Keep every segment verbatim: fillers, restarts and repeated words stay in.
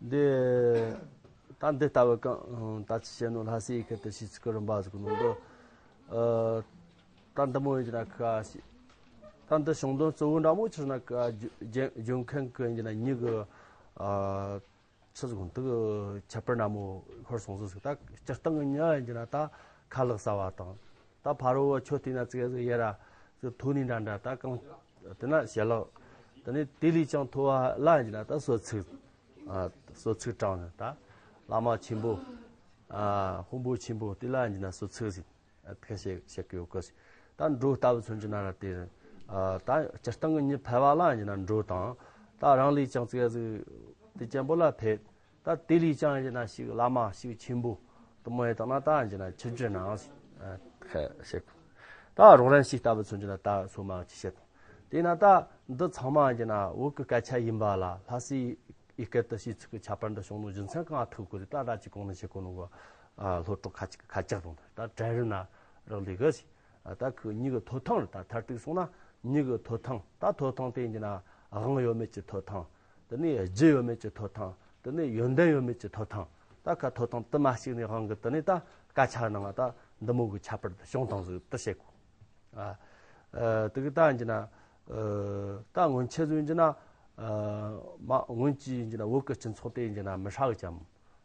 འདི་ད་འདི་ལྟ་བུ་གང་ད་ཅི་བཤད་ནོ། ལྷ་སའི་ཡི་གེ་དུ་ཞེས་ཚིག་གི་རིམ་པ་ཟིག་ནོ་འདི། ཨ་ད་འདི་མོ་ཡིན་གྱི་ན་ཁ་ཤས། ད་འདི་ཤོང་དོན་གཙོ་བོ་འདྲ་མོ་ཆི་ན་ཁ་ལྗོན་ཁན་གི་ཡིན་གྱི་ན་མྱི་གི་ཨ་ཆི་ཟིག་འདི་གི་ཁྱད་པར་འདྲ་མོ་ཤོར་སོང་ཟིག་ཟིག་ད་སྤྱིར་བཏང་གི་མྱི་ཡིན་གྱི་ན་ད་ཁ་ལག་ཟ་བ་དང་། ད་ཕ་རོལ་བོ་ཆོས་བལྟས་ན་ཙིག་ཟིག་ཡེ་ར་ཟིག་མཐོ་ནི་འདྲ་འདྲ། ད་གང་དེ་ན་ཞལ་ལག་དེ་ནས་དེ་ལས་ཀྱང་མཐོ་བ་ལ་ཡིན་གྱི་ན་ད་གསོལ་ཚིགས། ཨ་གསོལ་ཚིགས་དྲངས་ནས་ད་བླ་མ་ཆེན་པོ། ཨ་དཔོན་པོ་ཆེན་པོ་དེ་ལ་ཡིན་གྱི་ན་གསོལ་ཚིགས་ཟིག་ཨ་ཁ་ཤས་བཤད་གི་ཡོད་གི། ད་འགྲོ་ལྟ་བུ་མཚོན་གྱི་ན་ར་དེ་ཨ་ད་སྤྱིར་བཏང་གི་མྱི་ཕལ་བ་ལ་ཡིན་གྱི་ན་འགྲོ་དང་། ད་རང་ལས་ཀྱང་ཙིག་ཟིག་དེ་ཅན་པོ་ལ་ཕལ། ད་དེ་ལས་ཀྱང་ཡིན་གྱི་ན་ཞིག་བླ་མ་ཞིག་ཆེན་པོ་དུ་མོ་ཡི་དང་ན་ད་ཡིན་གྱི་ན་ཆི་ཇི་ནང་ཨ་ཁ་ཤས་གི། ད་རོགས་རམ་ཞིག་ལྟ་བུ་མཚོན་གྱི་ན་ད་སོ་མ་ཅི་བཤད་དང་། དེས་ན་ད་འདི་ཚང་མ་ཡིན་གྱི་ན་བོད་ཀྱི་སྐད་ཆ་ཡིན་པ་ལ། ལྷ་སའི་ཡི་གེ་དུ་ཞེས་ཚིག་གི་ཁྱད་པར་འདི་བྱུང་ནོ་རྒྱུ་མཚན་གང་ཐུག་གི་རེད། ད་ད་ཅི་གོང་ནས་བཤད་གོ་ནོ་གི་ཨ་སློབ་གྲོགས་ཁ་ཅིག་ཁ་ཅག་དང་། ད་གྲལ་རིམ་ན་རག་ལས་གི་ཞིག་ཨ་ད་ཁོ་མྱི་གི་ཐོབ་ཐང་རེད། ད་མཐར་གཏུགས་སོང་ན་མྱི་གི་ཐོབ་ཐང་། ད་ཐོབ་ཐང་དེ་ཡིན་གྱི་ན་དབང་ཡོད་མེད་ཀྱི་ཐོབ་ཐང་། དེ་ནས་རྒྱུ་ཡོད་མེད་ཀྱི་ཐོབ་ཐང་། དེ་ནས་ཡོན་ཏན་ཡོད་མེད་ཀྱི་ཐོབ་ཐང་། ད་ཁ་ཐོབ་ཐང་དུ་མ་གཅིག་ནས་དབང་གི། དེ་ནས་ད་སྐད་ཆ་ནང་ད་འདི་མོ་གི་ཁྱད་པར་དུ་བྱུང་དང་ཟིག་དུ་བཤད་གོ། ཨ་ཨ་དེ་གི་ད་ཡིན་གྱི་ན་ཨ་ད་སྔོན་ཆད་ཟིག་ཡིན་གྱི་ན་ཨ་མ་སྔོན་གྱི་ཡིན་གྱི་ན་བོད་ཀྱི་སྤྱི་ཚོགས་དེ་ཡིན་གྱི་ན་མི་ཧྲ་གི་ཅམ།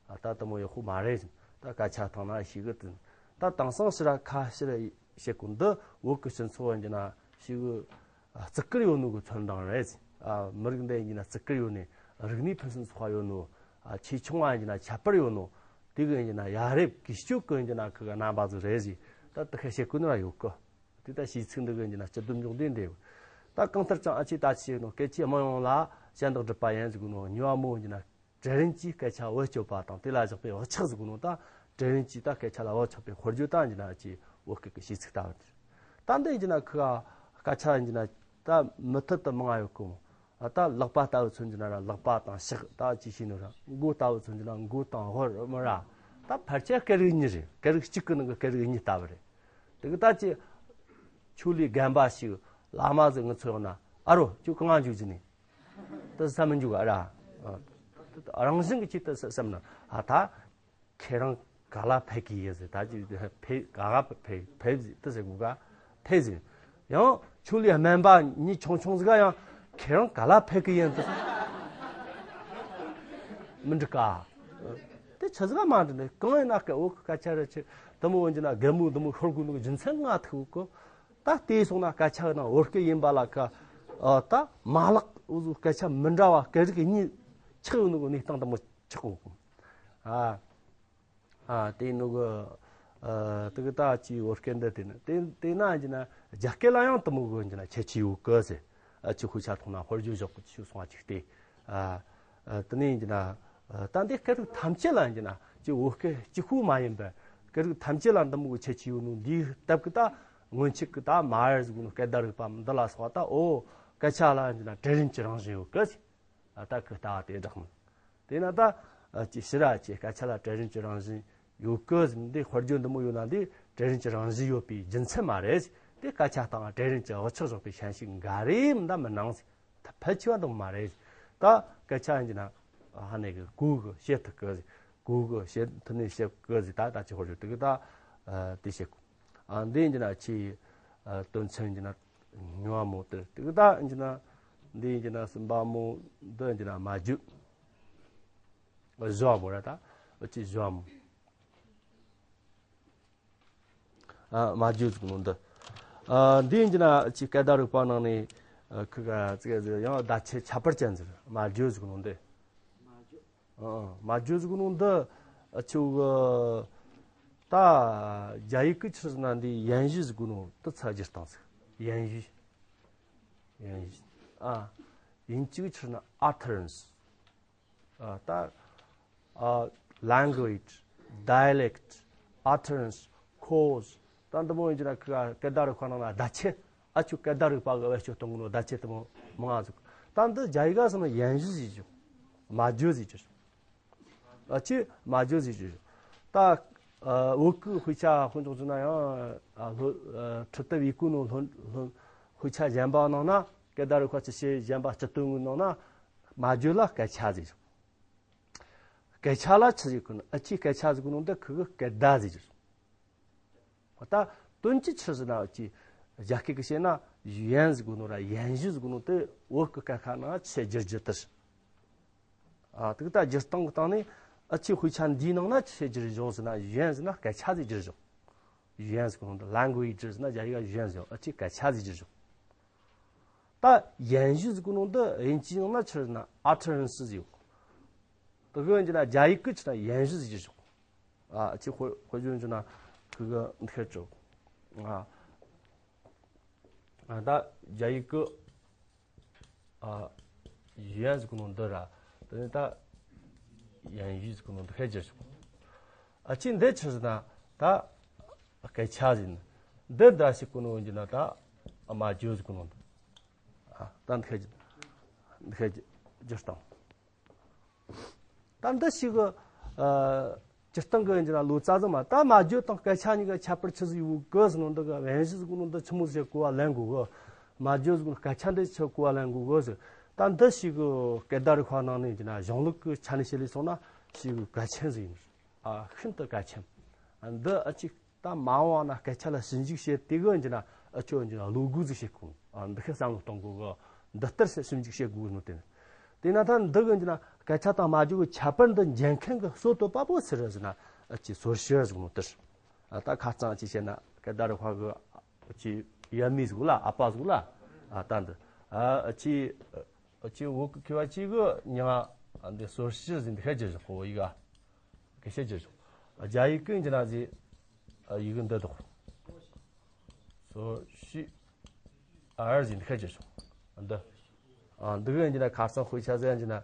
ཨ་ད་དུ་མོ་ཡག་པོ་མ་རེད་ཟིག་ད་སྐད་ཆ་ཐང་ན་ཞིག་གི་དེ་ད་དེང་སང་ཕྱིར་ར་ཁ་ཕྱིར་ར་བཤད་གོ། འདི་བོད་ཀྱི་སྤྱི་ཚོགས་ཡིན་གྱི་ན་ཞིག་གི་བརྩི་བཀུར་ཡོད་ནོ་གི་མཚོན་དང་རེད། ཨ་མི་རིགས་འདི་ཡིན་ན་བརྩི་བཀུར་ཡོད་ནི། རིག་གནས་ཕུན་སུམ་ཚོགས་པ་ཡོད་ནོ། ཨ་ཆེ་ཆུང་བ་ཡིན་ན་ཁྱད་པར་ཡོད་ནོ། དེ་གི་ཡིན་ན་ཡ་རབས་གུས་སྐྱོད་གི་ཡིན་ན་ཁི་གི་རྣམ་པ་ཟིག་རེད་ཟིག་ད་དེ་ཁ་བཤད་གོ་ནི་ར་ཡོད་གི། དེ་ད་ཞེས་ཚིག་འདི་གི་ཡིན་ན་སྤྱི་སྡོམ་འཇོག་འདི་འདེབས། ད་གང་ལྟར་ཀྱང་ཨ་ཅེ་ད་ཅི་ནོ་སྐད་ཆའི་དམངས་ཡོངས་ལ་ཞལ་འདེབས་སྒྲུབ་པ་ཡིན་ཟིག་གོ་ནོ། ཉི་བ་མོ་ཡིན་ན་གྲལ་རིམ་གྱིས་སྐད་ཆ་བེད་སྤྱོད་པ་དང་། དེ་ལ་བཞག་པའི་བག་ཆགས་ཟིག་གོ་ནོ། ད་གྲལ་རིམ་གྱིས་ད་སྐད་ཆ་ལ་བེད་ཆགས་པའི་དཔེར་བརྗོད་ད་ཡིན་ན་ཨ་ཅེ་བོད་སྐད་ཀྱི་ཞེས་ཚིག་ལྟ་བུ་དེ། ད་འདི་ཡིན་ན་ཁི་ག་སྐད་ཆ་ཡིན་ན་ད་མུ་མཐུད་དུ་མང་ང་ཡོད་གི་མོ། ཨ་ད་ལག་པ་ལྟ་བུ་མཚོན་གྱི་ན་ར་ལག་པ་དང་ཕྱག་ད་ཅི་ཤེས་ནོ་ར། མགོ་ལྟ་བུ་མཚོན་གྱི་ན་མགོ་དང་ཧོར་མོ་ར། ད་ཕལ་ཆེར་སྐད་རིགས་གཉིས་རེད། སྐད་རིགས་གཅིག་གི་ནང་གི་སྐད་རིགས་གཉིས་ལྟ་བུ་རེད། དེ་གི་ད་ཅི་ཆོས་ལས་རྒན་པ་ཞིག་བླ་མ་ཟིག་ངི་ཚོ་ཡོང་ན། ཨ་རོ་ཁྱོད་གང་ང་འཇུག་གི་ནི། དེ་ས་མི་འཇུག་ག་ར། རང་བཞིན་གྱི་ཆེད་དུ་ས་བསམ་ན། ཨ་ད་ཁྱེད་རང་ག་ལ་ཕེབས་ཀྱི་ཡིན་ཟེར། ད་ཅི་ཕེབས་ག་ག་ཕེབས་ཕེབས་ཟེར་དེ་ཟེར་གོ་ག་ཕེབས་ཟེར། ཡང་ཆོས་ལས་དམན་པ་མྱི་ཆུང་ཆུང་ཟིག་ག་ཡང་ཁྱེད་རང་ག་ལ་ཕེབས་ཀྱི་ཡིན་དེ་མི་འགྲིག་ག་དེ་ཆི་ཟིག་ག་མ་འགྲིག་ནས། གང་ཡིན་ན་སྐད་འོ་སྐད་ཆ་རེ་ཆེ་དུ་མོ་འོན་གྱི་ན་རྒན་མོ་དུ་མོ་ཤོར་དགོས་ནོ་རྒྱུ་མཚན་ང་ཐུག་གོ། ད་བལྟས་སོང་ན་སྐད་ཆ་ནང་བོད་སྐད་ཡིན་པ་ལ་ཁ་ཨ་ད་མ་ལག་འུ་ཟུ་སྐད་ཆ་མི་འདྲ་བ་སྐད་རིགས་གཉིས་ཆགས་ཡོད་ནོ་གི་གནས་སྟངས་དུ་མོ་ཆགས་གོ། ཨ་ཨ་དེ་ནོ་གི་ཨ་དེ་གི་ད་ཅི་བོད་སྐད་འདི་དེ་ནི་དེ་དེ་ན་ཡིན་གྱི་ན་རྒྱ་སྐད་ལ་ཡང་དུ་མོ་གི་ཡིན་གྱི་ན་ཁྱད་ཆོས་ཡོད་གི་ཟེར། ཨ་ཅི་ཁུ་ཆ་ཐོང་ན་དཔེར་བརྗོད་བཞག་གི་ཆུ་སོང་བ་ཅིག་སྟེ། ཨ་ཨ་དེ་ནས་ཡིན་གྱི་ན་ཨ་ད་འདི་སྐད་རིགས་ཐམས་ཅད་ལ་ཡིན་གྱི་ན་ཅི་བོད་སྐད་གཅིག་པུ་མ་ཡིན་པར་སྐད་རིགས་ཐམས་ཅད་ལ་འདི་མོ་གི་ཁྱད་ཆོས་ཡོད་ནོ་འདིའི་སྟབས་ཀྱིས་ད་སྔོན་ཆད་ཀྱི་ད་མ་ཧེར་ཟེར་གོ་ནོ་སྐད་བརྡ་རིག་པ་འདི་ལ་སོགས་པ་ད་འོ་སྐད་ཆ་ལ་ཡིན་གྱི་ན་གྲལ་རིམ་གྱི་རང་བཞིན་ཡོད་གི་ཟེར། ཨ་ད་ཁི་ལྟ་བ་དེ་བསྒྲགས་མོ། དེས་ན་ད་ཨ་ཅི་ཕྱི་ར་ཅི་སྐད་ཆ་ལ་གྲལ་རིམ་གྱི་རང་བཞིན་ཡོད་གི་ཟེར། འདི་དཔེར་བརྗོད་འདི་མོ་ཡོད་ན་འདི་གྲལ་རིམ་གྱི་རང་བཞིན་ཡོད་པའི་རྒྱུ་མཚན་མ་རེད། དེ་སྐད་ཆ་སྟེང་གྲལ་རིམ་གྱི་བག་ཆགས་བཞག་པའི་ཞན་ཞིག་འགའ་རེ་མི་འདྲ་མི་སྣང་ཟེར། ད་ཕལ་ཆེ་བ་འདི་མ་རེད། ད་སྐད་ཆ་ཡིན་གྱི་ན་ཧ་ནས་གི་གོ་གི་བཤད་ཐུབ་གི་ཟེར། གོ་གི་བཤད་ཐུབ་ནས་བཤད་གི་ཟེར། ད་ད་ཅི་དཔེར་བརྗོད་དེ་གི་ད་ཨ་དེ་བཤད་གོ། ཨ་འདི་ཡིན་གྱི་ན་ཆི་ཨ་དོན་ཚན་ཡིན་གྱི་ན་ཉུང་བ་མོ་དེ་དེ་གི་ད་ཡིན་གྱི་ན་འདི་ཡིན་གྱི་ན་གསུམ་པ་མོ་འདི་ཡིན་གྱི་ན་མ་བརྗོད། བཞི་བ་མོ་ར་ད་ཨ་ཅི་བཞི་བ་མོ། ཨ་མ་བརྗོད་ཟེར་གོ་ནོ་འདི། ཨ་འདི་ཡིན་གྱི་ན་ཅི་སྐད་བརྡ་རིག་པ་ནང་ནས་ཨ་ཁི་ག་ཙི་ག་ཟེར་ཡང་བརྡ་ཆད་ཁྱད་པར་ཅན་ཟེར། མ་བརྗོད་ཟེར་གོ་ནོ་འདི། ཨ་མ་བརྗོད་ཟེར་གོ་ནོ་འདི་ཨ་ཆི་གི་ད་རྒྱ་ཡིག་གི་ཕྱིར་ན་འདི་ཡན་ཞུ་ཟེར་གོ་ནོ་འདི་ཚ་རྒྱུ་སྟངས་ཟེར། ཡན་ཞུ། ཡན་ཞུ། ཨ་དབྱིན་ཇི་གི་ཕྱིར་ན་utterance། ཨ་ད་ཨ་language, dialect, utterance, cause། ད་འདི་མོ་ཡིན་གྱི་ན་ཁི་ག་སྐད་བརྡ་རིག་པ་ནང་ན་བརྡ་ཆད། ཨ་ཆུ་སྐད་བརྡ་རིག་པ་གི་བེད་སྤྱོད་གཏོང་གི་ནོ་བརྡ་ཆད་དུ་མོ་མང་ང་ཟིག་ད་འདི་རྒྱ་ཡིག་ག་སོང་ན་ཡན་ཞུ་ཟེར་རྒྱུ། མ་བརྗོད་ཟེར་རྒྱུ། ཨ་ཆི་མ་བརྗོད་ཟེར་རྒྱུ། ད་ཨ་བོད་ཀྱི་དཔེ་ཆ་དཔེ་འཇོག་བྱུང་ན་ཡང་ཨ་ལྷོ་ཨ་ཁྲི་ལྟ་བའི་གོ་ནོ་ལྷོ་ལྷོ་དཔེ་ཆ་གཞན་པ་ནང་ན་སྐད་བརྡ་རིག་པ་ཅི་བྱེད་གཞན་པ་སྤྱི་དོན་གི་ནང་ན་མ་བརྗོད་ལ་སྐད་ཆ་ཟེར་རྒྱུ། སྐད་ཆ་ལ་ཆི་ཟེར་གོ་ནོ། ཨ་ཅེ་སྐད་ཆ་ཟེར་གོ་ནོ་འདི་ཁུ་གི་སྐད་བརྡ་ཟེར་གྱི་རེད། ད་དོན་གྱི་ཆི་ཟེར་ན་ཨ་ཅེ་རྒྱ་སྐད་གི་བཤད་ན་ཡན་ཟེར་གོ་ནོ་ར་ཡན་ཞུ་ཟེར་གོ་ནོ་དེ་བོད་གི་སྐད་ཁ་ནང་ཆི་བསྒྱུར་རྒྱུ་དེ་རེད། ཨ་དེ་གི་ད་སྒྱུར་སྟངས་གི་སྟེང་ནས་ཨ་ཅེ་དཔེ་ཆ་འདིའི་ནང་ན་ཆི་བསྒྱུར་བཞག་ཟེར་ན་ཡན་ཟེར་ན་སྐད་ཆ་ཟེར་བསྒྱུར་བཞག་ཡན་ཟེར་གོ་ནོ་འདི་language ཟེར་ན་རྒྱ་ཡིག་ག་ཡན་ཟེར། ཨ་ཅེ་སྐད་ཆ་ཟེར་བསྒྱུར་བཞག་ད་ཡན་ཞུ་ཟེར་གོ་ནོ་འདི་དབྱིན་ཇིའི་ནང་ན་ཆི་ཟེར་ན་utterance ཟེར་ཡོད། དེ་གི་ཡིན་གྱི་ན་རྒྱ་ཡིག་གི་ཆི་ན་ཡན་ཞུ་ཟེར་གྱི་ཞོག་ཨ་ཅེ་དཔེ་དཔེ་བརྗོད་ཡིན་གྱི་ན་ཁུ་གི་འདི་ཁ་ཅོག་ཨ་ཨ་ད་རྒྱ་ཡིག་གི་ཨ་ཡན་ཟེར་གོ་ནོ་འདི་ར། དེ་ནས་ད་ཡན་ཞུ་ཟེར་གོ་ནོ་འདི་ཁ་ཅོག་ཨ་ཅེ་འདི་ཆི་ཟེར་ན་ད་སྐད་ཆ་ཟེར་ན། འདི་འདྲ་ཞིག་གོ་ནོ་ཡིན་གྱི་ན་ད་མ་བརྗོད་ཟེར་གོ་ནོ་འདི། ཨ་ད་འདི་ཁ་ཅོག་འདི་ཁ་ཅོག་སྟངས། ད་འདི་ཞིག་གི་ཨ་སྤྱིར་བཏང་གི་ཡིན་གྱི་ན་ལོ་ཙཱ་ཙམ་མ། ད་མ་བརྗོད་དང་སྐད་ཆ་གཉིས་ཀ་ཁྱད་པར་ཆི་ཟིག་ཡོད་གི་ཟེར་ནོ་འདི་གི་དབྱིན་ཞུ་ཟེར་གོ་ནོ་འདི་ཆི་མོ་ཟིག་གོ་བ་ལེན་དགོས་གི། མ་བརྗོད་ཟེར་གོ་ནོ་སྐད་ཆ་འདི་ཆི་གོ་བ་ལེན་དགོས་གི་ཟེར། ད་འདི་ཞིག་གི་སྐད་བརྡ་རིག་པ་ནང་ནས་ཡིན་གྱི་ན་གཞུང་ལུགས་ཀྱི་ཆ་ནས་བཤད་ལས་སོང་ན་ཞིག་གི་གལ་ཆེན་ཟིག་ཡིན། ཨ་ཤིན་ཏུ་གལ་ཆེན། འདི་ཨ་ཅིག་ད་མ་འོངས་ན་སྐད་ཆ་ལ་ཞིབ་འཇུག་བྱེད་དུས་གི་ཡིན་གྱི་ན་ཨ་ཅོ་ཡིན་གྱི་ན་བློ་སྒོ་ཟིག་བྱེད་དགོས། ཨ་འདི་ཁ་བསམ་བློ་གཏོང་དགོས་གི། འདི་ལྟར་ཞིབ་འཇུག་བྱེད་དགོས་གི་ནོ་དེ། དེས་ན་ད་འདི་གི་ཡིན་གྱི་ན་སྐད་ཆ་དང་སྨྲ་བརྗོད་ཀྱི་ཁྱད་པར་འདི་འཇལ་མཁན་གི་སྲོལ་གཏོད་པ་པོ་སུ་རེད་ཟེར་ན་ཨ་ཅེ་སོར་ཤེར་ཟེར་གོ་ནོ་དེ་རེད། ཨ་ད་ཁ་རྩང་ཅིག་བཤད་ན་སྐད་བརྡ་རིག་པ་གི་ཨ་ཅེ་ཡབ་མེས་ཟིག་ལ་ཨ་ཕ་ཟིག་ལ་ཨ་ད་འདི་ཨ་ཅེ་ཨ་ཅེ་བོད་ཀྱི་མཁས་པ་ཅིག་གི་མྱིང་ང་འདི་སོར་ཤེར་ཟེར་འདི་ཁ་ཅིག་བཞག་གོ་ཡི་ག་སྐད་བཤད་ཀྱི་བཞག་རྒྱ་ཡིག་གི་འདི་ན་ཟེ་ཡི་གེ་འདི་དག་སོར་ཤེར་ཨར་ཟེར་འདི་ཁ་ཅིག་བཞག་འདི་ཨ་འདི་གི་འདི་ན་ཁ་སང་དཔེ་ཆ་ཟེར་འདི་ན་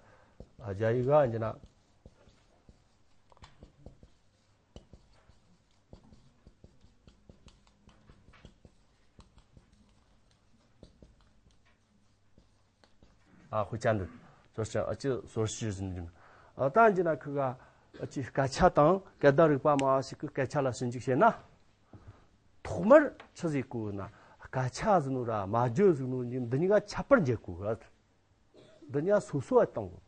རྒྱ་ཡིག་ག་འདི་ན། ཨ་དཔེ་ཆ་འདི་སོར་ཤེར་ཨ་ཅེ་སོར་ཤེར་ཟེར་འདི་ཨ་ད་འདི་ན་ཁུ་ག་ཨ་ཅེ་སྐད་ཆ་དང་སྐད་བརྡ་རིག་པ་མ་ཞིག་གི་སྐད་ཆ་ལ་ཞིབ་འཇུག་བྱས་ན། ཐོག་མར་ཆི་ཟིག་གོ་ན་སྐད་ཆ་ཟེར་ནོ་ར་སྨྲ་བརྗོད་ཟེར་ནོ་འདི་གཉིས་ཀ་ཁྱད་པར་འབྱེད་དགོས་གི། འདི་གཉིས་ཀ་སོ་སོ་བ་གཏོང་དགོས།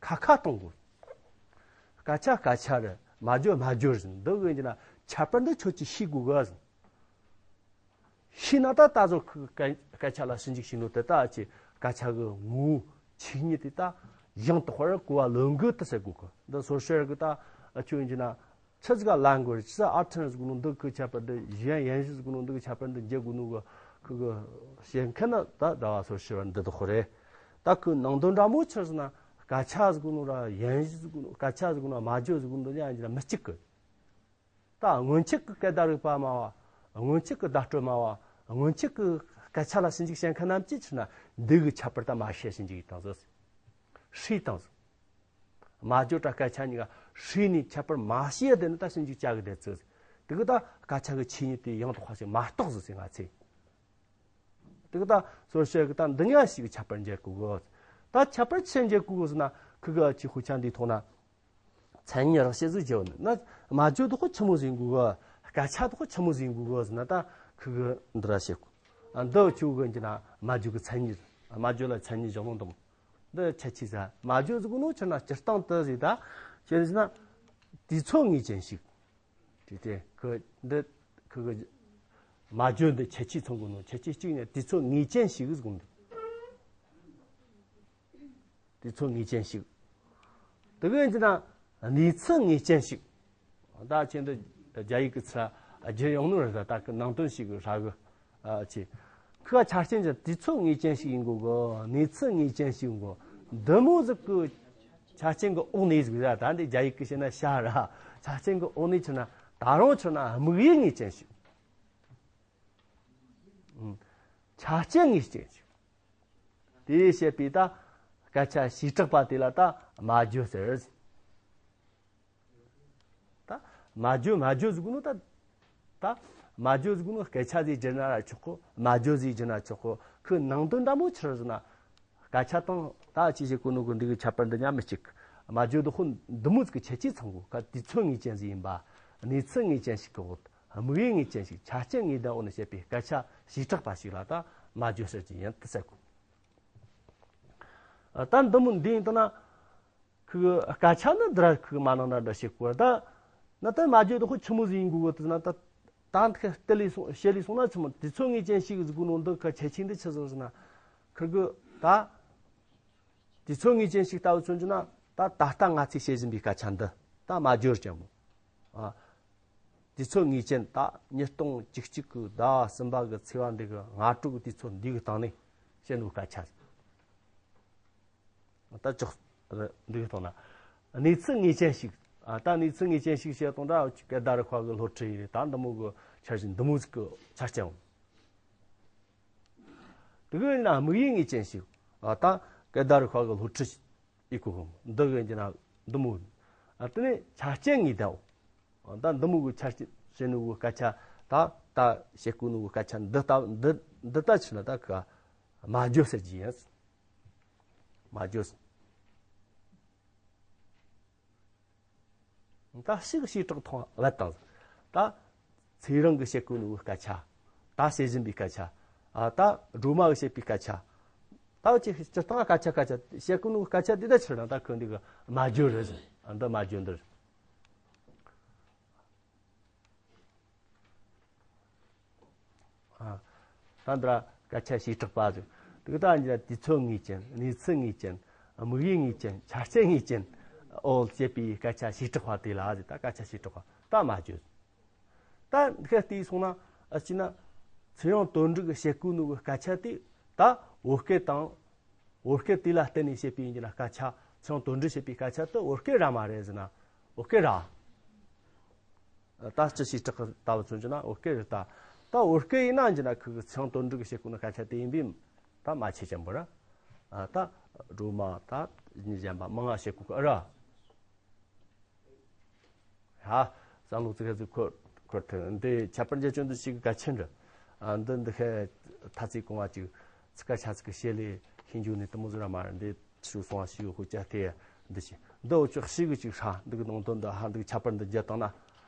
ཁ་ཁ་གཏོང་དགོས། སྐད་ཆ་སྐད་ཆ་རེད། སྨྲ་བརྗོད་སྨྲ་བརྗོད་རེད། འདི་གི་ཡིན་གྱི་ན་ཁྱད་པར་འདི་ཁྱོད་ཀྱིས་ཤེས་དགོས་གི། ཤེས་ན་ད་ད་གཟོད་ཁུ་སྐད་སྐད་ཆ་ལ་ཞིབ་འཇུག་བྱེད་ནོ་དེ་ད་ཨ་ཅེ་སྐད་ཆ་གི་ངོ་བོ་ཆོས་ཉིད་དེ་ད་ཡང་དག་པར་གོ་བ་ལོན་གི་དེ་ཟེར་དགོས་གི། འདི་སོར་ཤེར་གི་ད་ཨ་ཁྱོད་ཡིན་གྱི་ན། ཆི་ཟིག་ག་ལན་དགོས་རེད། ཆི་ཟིག་ཨར་ཐན་ཟེར་གོ་ནོ་འདི་གི་ཁྱད་པར་འདི་གཞན་ཡན་ཞུ་ཟེར་གོ་ནོ་འདི་གི་ཁྱད་པར་འདི་འབྱེད་དགོས་ནོ་གི་ཁུ་གི་བཤད་མཁན་ནི་ད་ཟླ་བ་སོར་ཤེར་བ་འདི་དག་ཁོ་རེད། ད་ཁུ་ནང་དོན་འདྲ་མོ་ཆི་ཟེར་ན་སྐད་ཆ་ཟེར་གོ་ནོ་ར་ཡན་ཞུ་ཟེར་གོ་ནོ་སྐད་ཆ་ཟེར་གོ་ནོ་སྨྲ་བརྗོད་ཟེར་གོ་ནོ་འདི་ཡང་ཡིན་གྱི་ན་མི་གཅིག་གི། ད་སྔོན་ཆད་ཀྱི་སྐད་བརྡ་རིག་པ་སྨྲ་བ། སྔོན་ཆད་ཀྱི་བརྡ་སྤྲོད་སྨྲ་བ། སྔོན་ཆད་ཀྱི་སྐད་ཆ་ལ་ཞིབ་འཇུག་བྱེད་མཁན་རྣམས་ཀྱིས་ཆི་ན་འདི་གི་ཁྱད་པར་ད་མ་ཤེས་ཞིབ་འཇུག་ཡིན་དང་ཟེར། ཧྲི་དང་ཟེར། སྨྲ་བརྗོད་དང་སྐད་ཆ་གཉིས་ཀ་ཧྲི་ནས་ཁྱད་པར་མ་ཤེས་ཡ་དེ་ནི་ད་ཞིབ་འཇུག་བྱ་གི་བསྡད་ཚོད། དེ་གི་ད་སྐད་ཆ་གི་ཆོས་ཉིད་དེ་ཡང་དག་པ་ཞིག་མ་རྟོགས་ཟེར་ཟེར་ང་ཚོས། དེ་གི་ད་སོར་ཤེར་གི་ད་འདི་གཉིས་ཀ་ཞིག་གི་ཁྱད་པར་འབྱེད་དགོས་གི། ད་ཁྱད་པར་ཆི་འབྱེད་དགོས་གི་ཟེར་ན་ཁུ་གི་ཨ་ཅེ་དཔེ་ཆ་འདིའི་ཐོག་ན། མཚན་ཉིད་རགས་བཤད་ཟིག་བྱེད་ནི་ན། སྨྲ་བརྗོད་དག་ཆི་མོ་ཟིག་ཡིན་དགོས་གི། སྐད་ཆ་དག་ཆི་མོ་ཟིག་ཡིན་དགོས་གི་ཟེར་ན་ད་ཁུ་གི་འདི་ར་བཤད་དགོས། ཨ་འདི་ཆུ་གི་འདི་ན་སྨྲ་བརྗོད་གི་མཚན་ཉིད། སྨྲ་བརྗོད་ལ་མཚན་ཉིད་བཞག་ནོ་འདི་མོ། འདི་ཁྱད་ཆོས་ཟེར། སྨྲ་བརྗོད་ཟེར་གོ་ནོ་ཆི་ན་སྤྱིར་བཏང་དུ་ཟིག་ད་ཁྱེད་ཟེར་ན་དུས་ཚོད་ངེས་ཅན་ཞིག་དེ་དེ་ཁུ་འདི་ཁུ་གི་སྨྲ་བརྗོད་འདི་ཁྱད་ཆོས་ཚང་དགོས་ནོ། ཁྱད་ཆོས་གཅིག་ནི་དུས་ཚོད་ངེས་ཅན་ཞིག་ཟེར་གོ་འདི། དུས་ཚོད་ངེས་ཅན་ཞིག་དེ་གི་ཡིན་གྱི་ན་གནས་ཚུལ་ངེས་ཅན་ཞིག་ད་ཁྱེད་འདི་རྒྱ་ཡིག་གི་ཚུལ་བསྒྱུར་ཡོང་ནོ་རེད། ད་ད་གི་ནང་དོན་ཞིག་གི་ཧྲ་གི་ཨ་ཆེ། ཁུ་ག་ཆ་རྐྱེན་གྱི་དུས་ཚོད་ངེས་ཅན་ཞིག་ཡིན་དགོས་གི། གནས་ཚུལ་ངེས་ཅན་ཞིག་ཡིན་དགོས། འདི་མོ་ཟིག་གི་ཆ་རྐྱེན་གི་འོག་ནས་ཟིག་ར། ད་འདི་རྒྱ་ཡིག་གི་བཤད་ན་ཤ་ར། ཆ་རྐྱེན་གི་འོག་ནས་ཆི་ན་ད་རུང་ཆི་ན་དམིགས་ཡུལ་ངེས་ཅན་ཞིག་ཨུམ། ཆ་རྐྱེན་ངེས་ཅན་ཞིག་དེ་བཤད་པའི་ད་སྐད་ཆ་བྱེ་བྲག་པ་དེ་ལ་ད་སྨྲ་བརྗོད་ཟེར། ད་སྨྲ་བརྗོད་སྨྲ་བརྗོད་ཟེར་གོ་ནོ་ད་ད་སྨྲ་བརྗོད་ཟེར་གོ་ནོ་སྐད་ཆ་ཟིག་བསྒྱུར་ན་ར་ཆོག་གོ། སྨྲ་བརྗོད་ཟིག་བསྒྱུར་ན་ཆོག་གོ། ཁུ་ནང་དོན་འདྲ་མོ་ཆི་རེད་ཟེར་ན། སྐད་ཆ་དང་ད་ཅི་བྱེད་གོ་ནོ་གི་འདི་གི་ཁྱད་པར་འདི་མཉམ་མི་གཅིག་སྨྲ་བརྗོད་དེ་ཁོ་འདི་མོ་ཟིག་གི་ཁྱད་ཆོས་ཚང་གོ། ཁ་དུས་ཚོད་ངེས་ཅན་ཟིག་ཡིན་པ། གནས་ཚུལ་ངེས་ཅན་ཞིག་གི་འོག་དམིགས་ཡུལ་ངེས་ཅན་ཞིག་ཆ་རྐྱེན་ངེས་ལྡན་འོག་ནས་བཤད་པའི་སྐད་ཆ་བྱེ་བྲག་པ་ཞིག་ལ་ད་སྨྲ་བརྗོད་ཟེར་གྱི་ཡིན་དུ་ཟེར་གོ། ད་འདི་མོ་འདི་ཡིན་དུ་ན། ཁོའི་སྐད་ཆ་ནི་འདི་ར་ཁོའི་མ་ནང་ན་འདྲ་བྱེད་དགོས་ད། ན་ད་མ་བརྗོད་དོ་ཁོ་ཆི་མོ་ཟིག་ཡིན་དགོས་གི་ད་ན་ད། ད་འདི་ཁ་དེ་ལས་སོང་བཤད་ལས་སོང་ན་ཆི་མོ་དུས་ཚོད་ངེས་ཅན་ཞིག་ཟིག་གོ་ནོ་འདི་ཁ་ཁྱད་ཆོས་འདི་ཆི་ཟིག་ཟེར་ན། ཁིར་གི་ད། དུས་ཚོད་ངེས་ཅན་ཞིག་ལྟ་བུ་མཚོན་རྒྱུ་ན་ད་ད་ལྟ་ང་ཚོས་བཤད་བཞིན་པའི་སྐད་ཆ་འདི་ད་མ་བརྗོད་ཀྱང་མོ། ཨ། དུས་ཚོད་ངེས་ཅན་ད་ཉིས་སྟོང་བཅུ་གཅིག་གི་ཟླ་བ་གསུམ་པ་གི་ཚེས་པ་འདི་གི་སྔ་དྲོ་གི་དུས་ཚོད་འདི་གི་སྟེང་ནས་བཤད་ནོ་སྐད་ཆ། ད་ཅོག་འདི་གི་སྟེང་ན། གནས་ཚུལ་ངེས་ཅན་ཞིག་ཨ། ད་གནས་ཚུལ་ངེས་ཅན་ཞིག་བཤད་དང་ད་སྐད་བརྡ་རིག་པ་གི་སློབ་ཁྲིད་ཡིན་རེད། ད་འདི་མོ་གི་འཆར་གཞི་འདི་མོ་ཟིག་གི་ཆ་རྐྱེན། དེ་གི་ཡིན་ན་དམིགས་ཡུལ་ངེས་ཅན་ཞིག་ཨ། ད་སྐད་བརྡ་རིག་པ་གི་སློབ་ཁྲིད་ཡིན་གོ་གི་འདི་གི་ཡིན་ན་འདི་མོ། ཨ། དེ་ནས་ཆ་རྐྱེན་ངེས་བསྡད། ཨ། ད་འདི་མོ་གི་ཆ་རྐྱེན་བཤད་ནོ་གི་སྐད་ཆ་ད་ད་བཤད་གོ་ནོ་གི་སྐད་ཆ་འདི་ལྟ་འདི་འདི་ལྟ་ཆི་ན་ད་གི་མ་བརྗོད་ཟེར་གྱི་ཡིན། མ་བརྗོད། ད་ཞིག་ཞིག་གྲགས་ཐོང་བད་དང་། ད་ཚེ་རིང་གི་བཤད་གོ་ནོ་གི་སྐད་ཆ། ད་བཤད་བཞིན་པའི་སྐད་ཆ། ཨ། ད་སྒྲོལ་མ་གི་བཤད་པའི་སྐད་ཆ། ད་ཅི་སྤྱིར་བཏང་སྐད་ཆ་སྐད་ཆ་བཤད་གོ་ནོ་གི་སྐད་ཆ་དེ་ད་ཕྱིར་ན་ད་ཁོ་འདི་གི་མ་བརྗོད་རེད་ཟེར། ཨ། འདི་མ་བརྗོད་འདིར། ཨ། ད་འདི་ར་སྐད་ཆ་བྱེ་བྲག་པ་ཟིག་དེ་ད་འདི་ར་དུས་ཚོད་ངེས་ཅན། གནས་ཚུལ་ངེས་ཅན། དམིགས་ཡུལ་ངེས་ཅན། ཆ་རྐྱེན་ངེས་ཅན། འོ་བྱེད་པའི་སྐད་ཆ་བྱེ་བྲག་པ་དེ་ལ་ཟིག་ད་སྐད་ཆ་བྱེ་བྲག་པ་ད་མ་བརྗོད། ད་འདི་ཁ་བལྟས་སོང་ན་ཨ་ཅི་ན་ཚེ་རིང་དོན་འགྲུབ་ཀྱི་བཤད་གོ་ནོ་གི་སྐད་ཆ་དེ་ད་བོད་སྐད་དང་། བོད་སྐད་དེ་ལ་བརྟེན་ནས་བཤད་པའི་ཡིན་གྱི་ན་སྐད་ཆ། ཚེ་རིང་དོན་འགྲུབ་བཤད་པའི་སྐད་ཆ་དེ་བོད་སྐད་ར་མ་རེད་ཟེར་ན་བོད་སྐད་ར། ད་སྤྱི་ཞིག་གྲགས་ལྟ་བུ་མཚོན་རྒྱུ་ན་བོད་སྐད་རེད་ད། ད་བོད་སྐད་ཡིན་ན་ཡིན་གྱི་ན་ཁོ་གི་ཚེ་རིང་དོན་འགྲུབ་ཀྱི་བཤད་གོ་ནོ་སྐད་ཆ་དེ་ཡིན་པས་ད་མ་ཆེ་ཅན་པོ་ར། ཨ། ད་སྒྲོལ་མ་ད་མྱི་གཞན་པ་མང་ང་བཤད་གོ་གི་ཨ་ར། ཧ། བསམ་བློ་ཙི་ག་ཙི་འཁོར་འཁོར་ཐལ། འདི་ཁྱད་པར་འཇལ་སྤྱོད་འདི་ཞིག་གལ་ཆེན་རེད། ཨ། འདི་འདི་ཁའི་ཐ་ཚིག་གོང་བ་ཅིག་ཚིག་ཁ་ཆ་ཚིག་གི་བཤད་ལས་ཤིན་རྒྱུ་ནི་དུ་མོ་ཟུར་མ་རེད། འདི་ཆུ་སོང་བ་ཞིག་ཡོད་ཁོ་ཅག་དེ་འདི་ཞིག་འདི་འུ་ཅག་ཞིག་གི་ཅིག་ཧྲ་འདི་གི་ནང་དོན་འདི་ཧ་འདི་གི་ཁྱད་པར་འདི་འཇལ་བཏང་ན།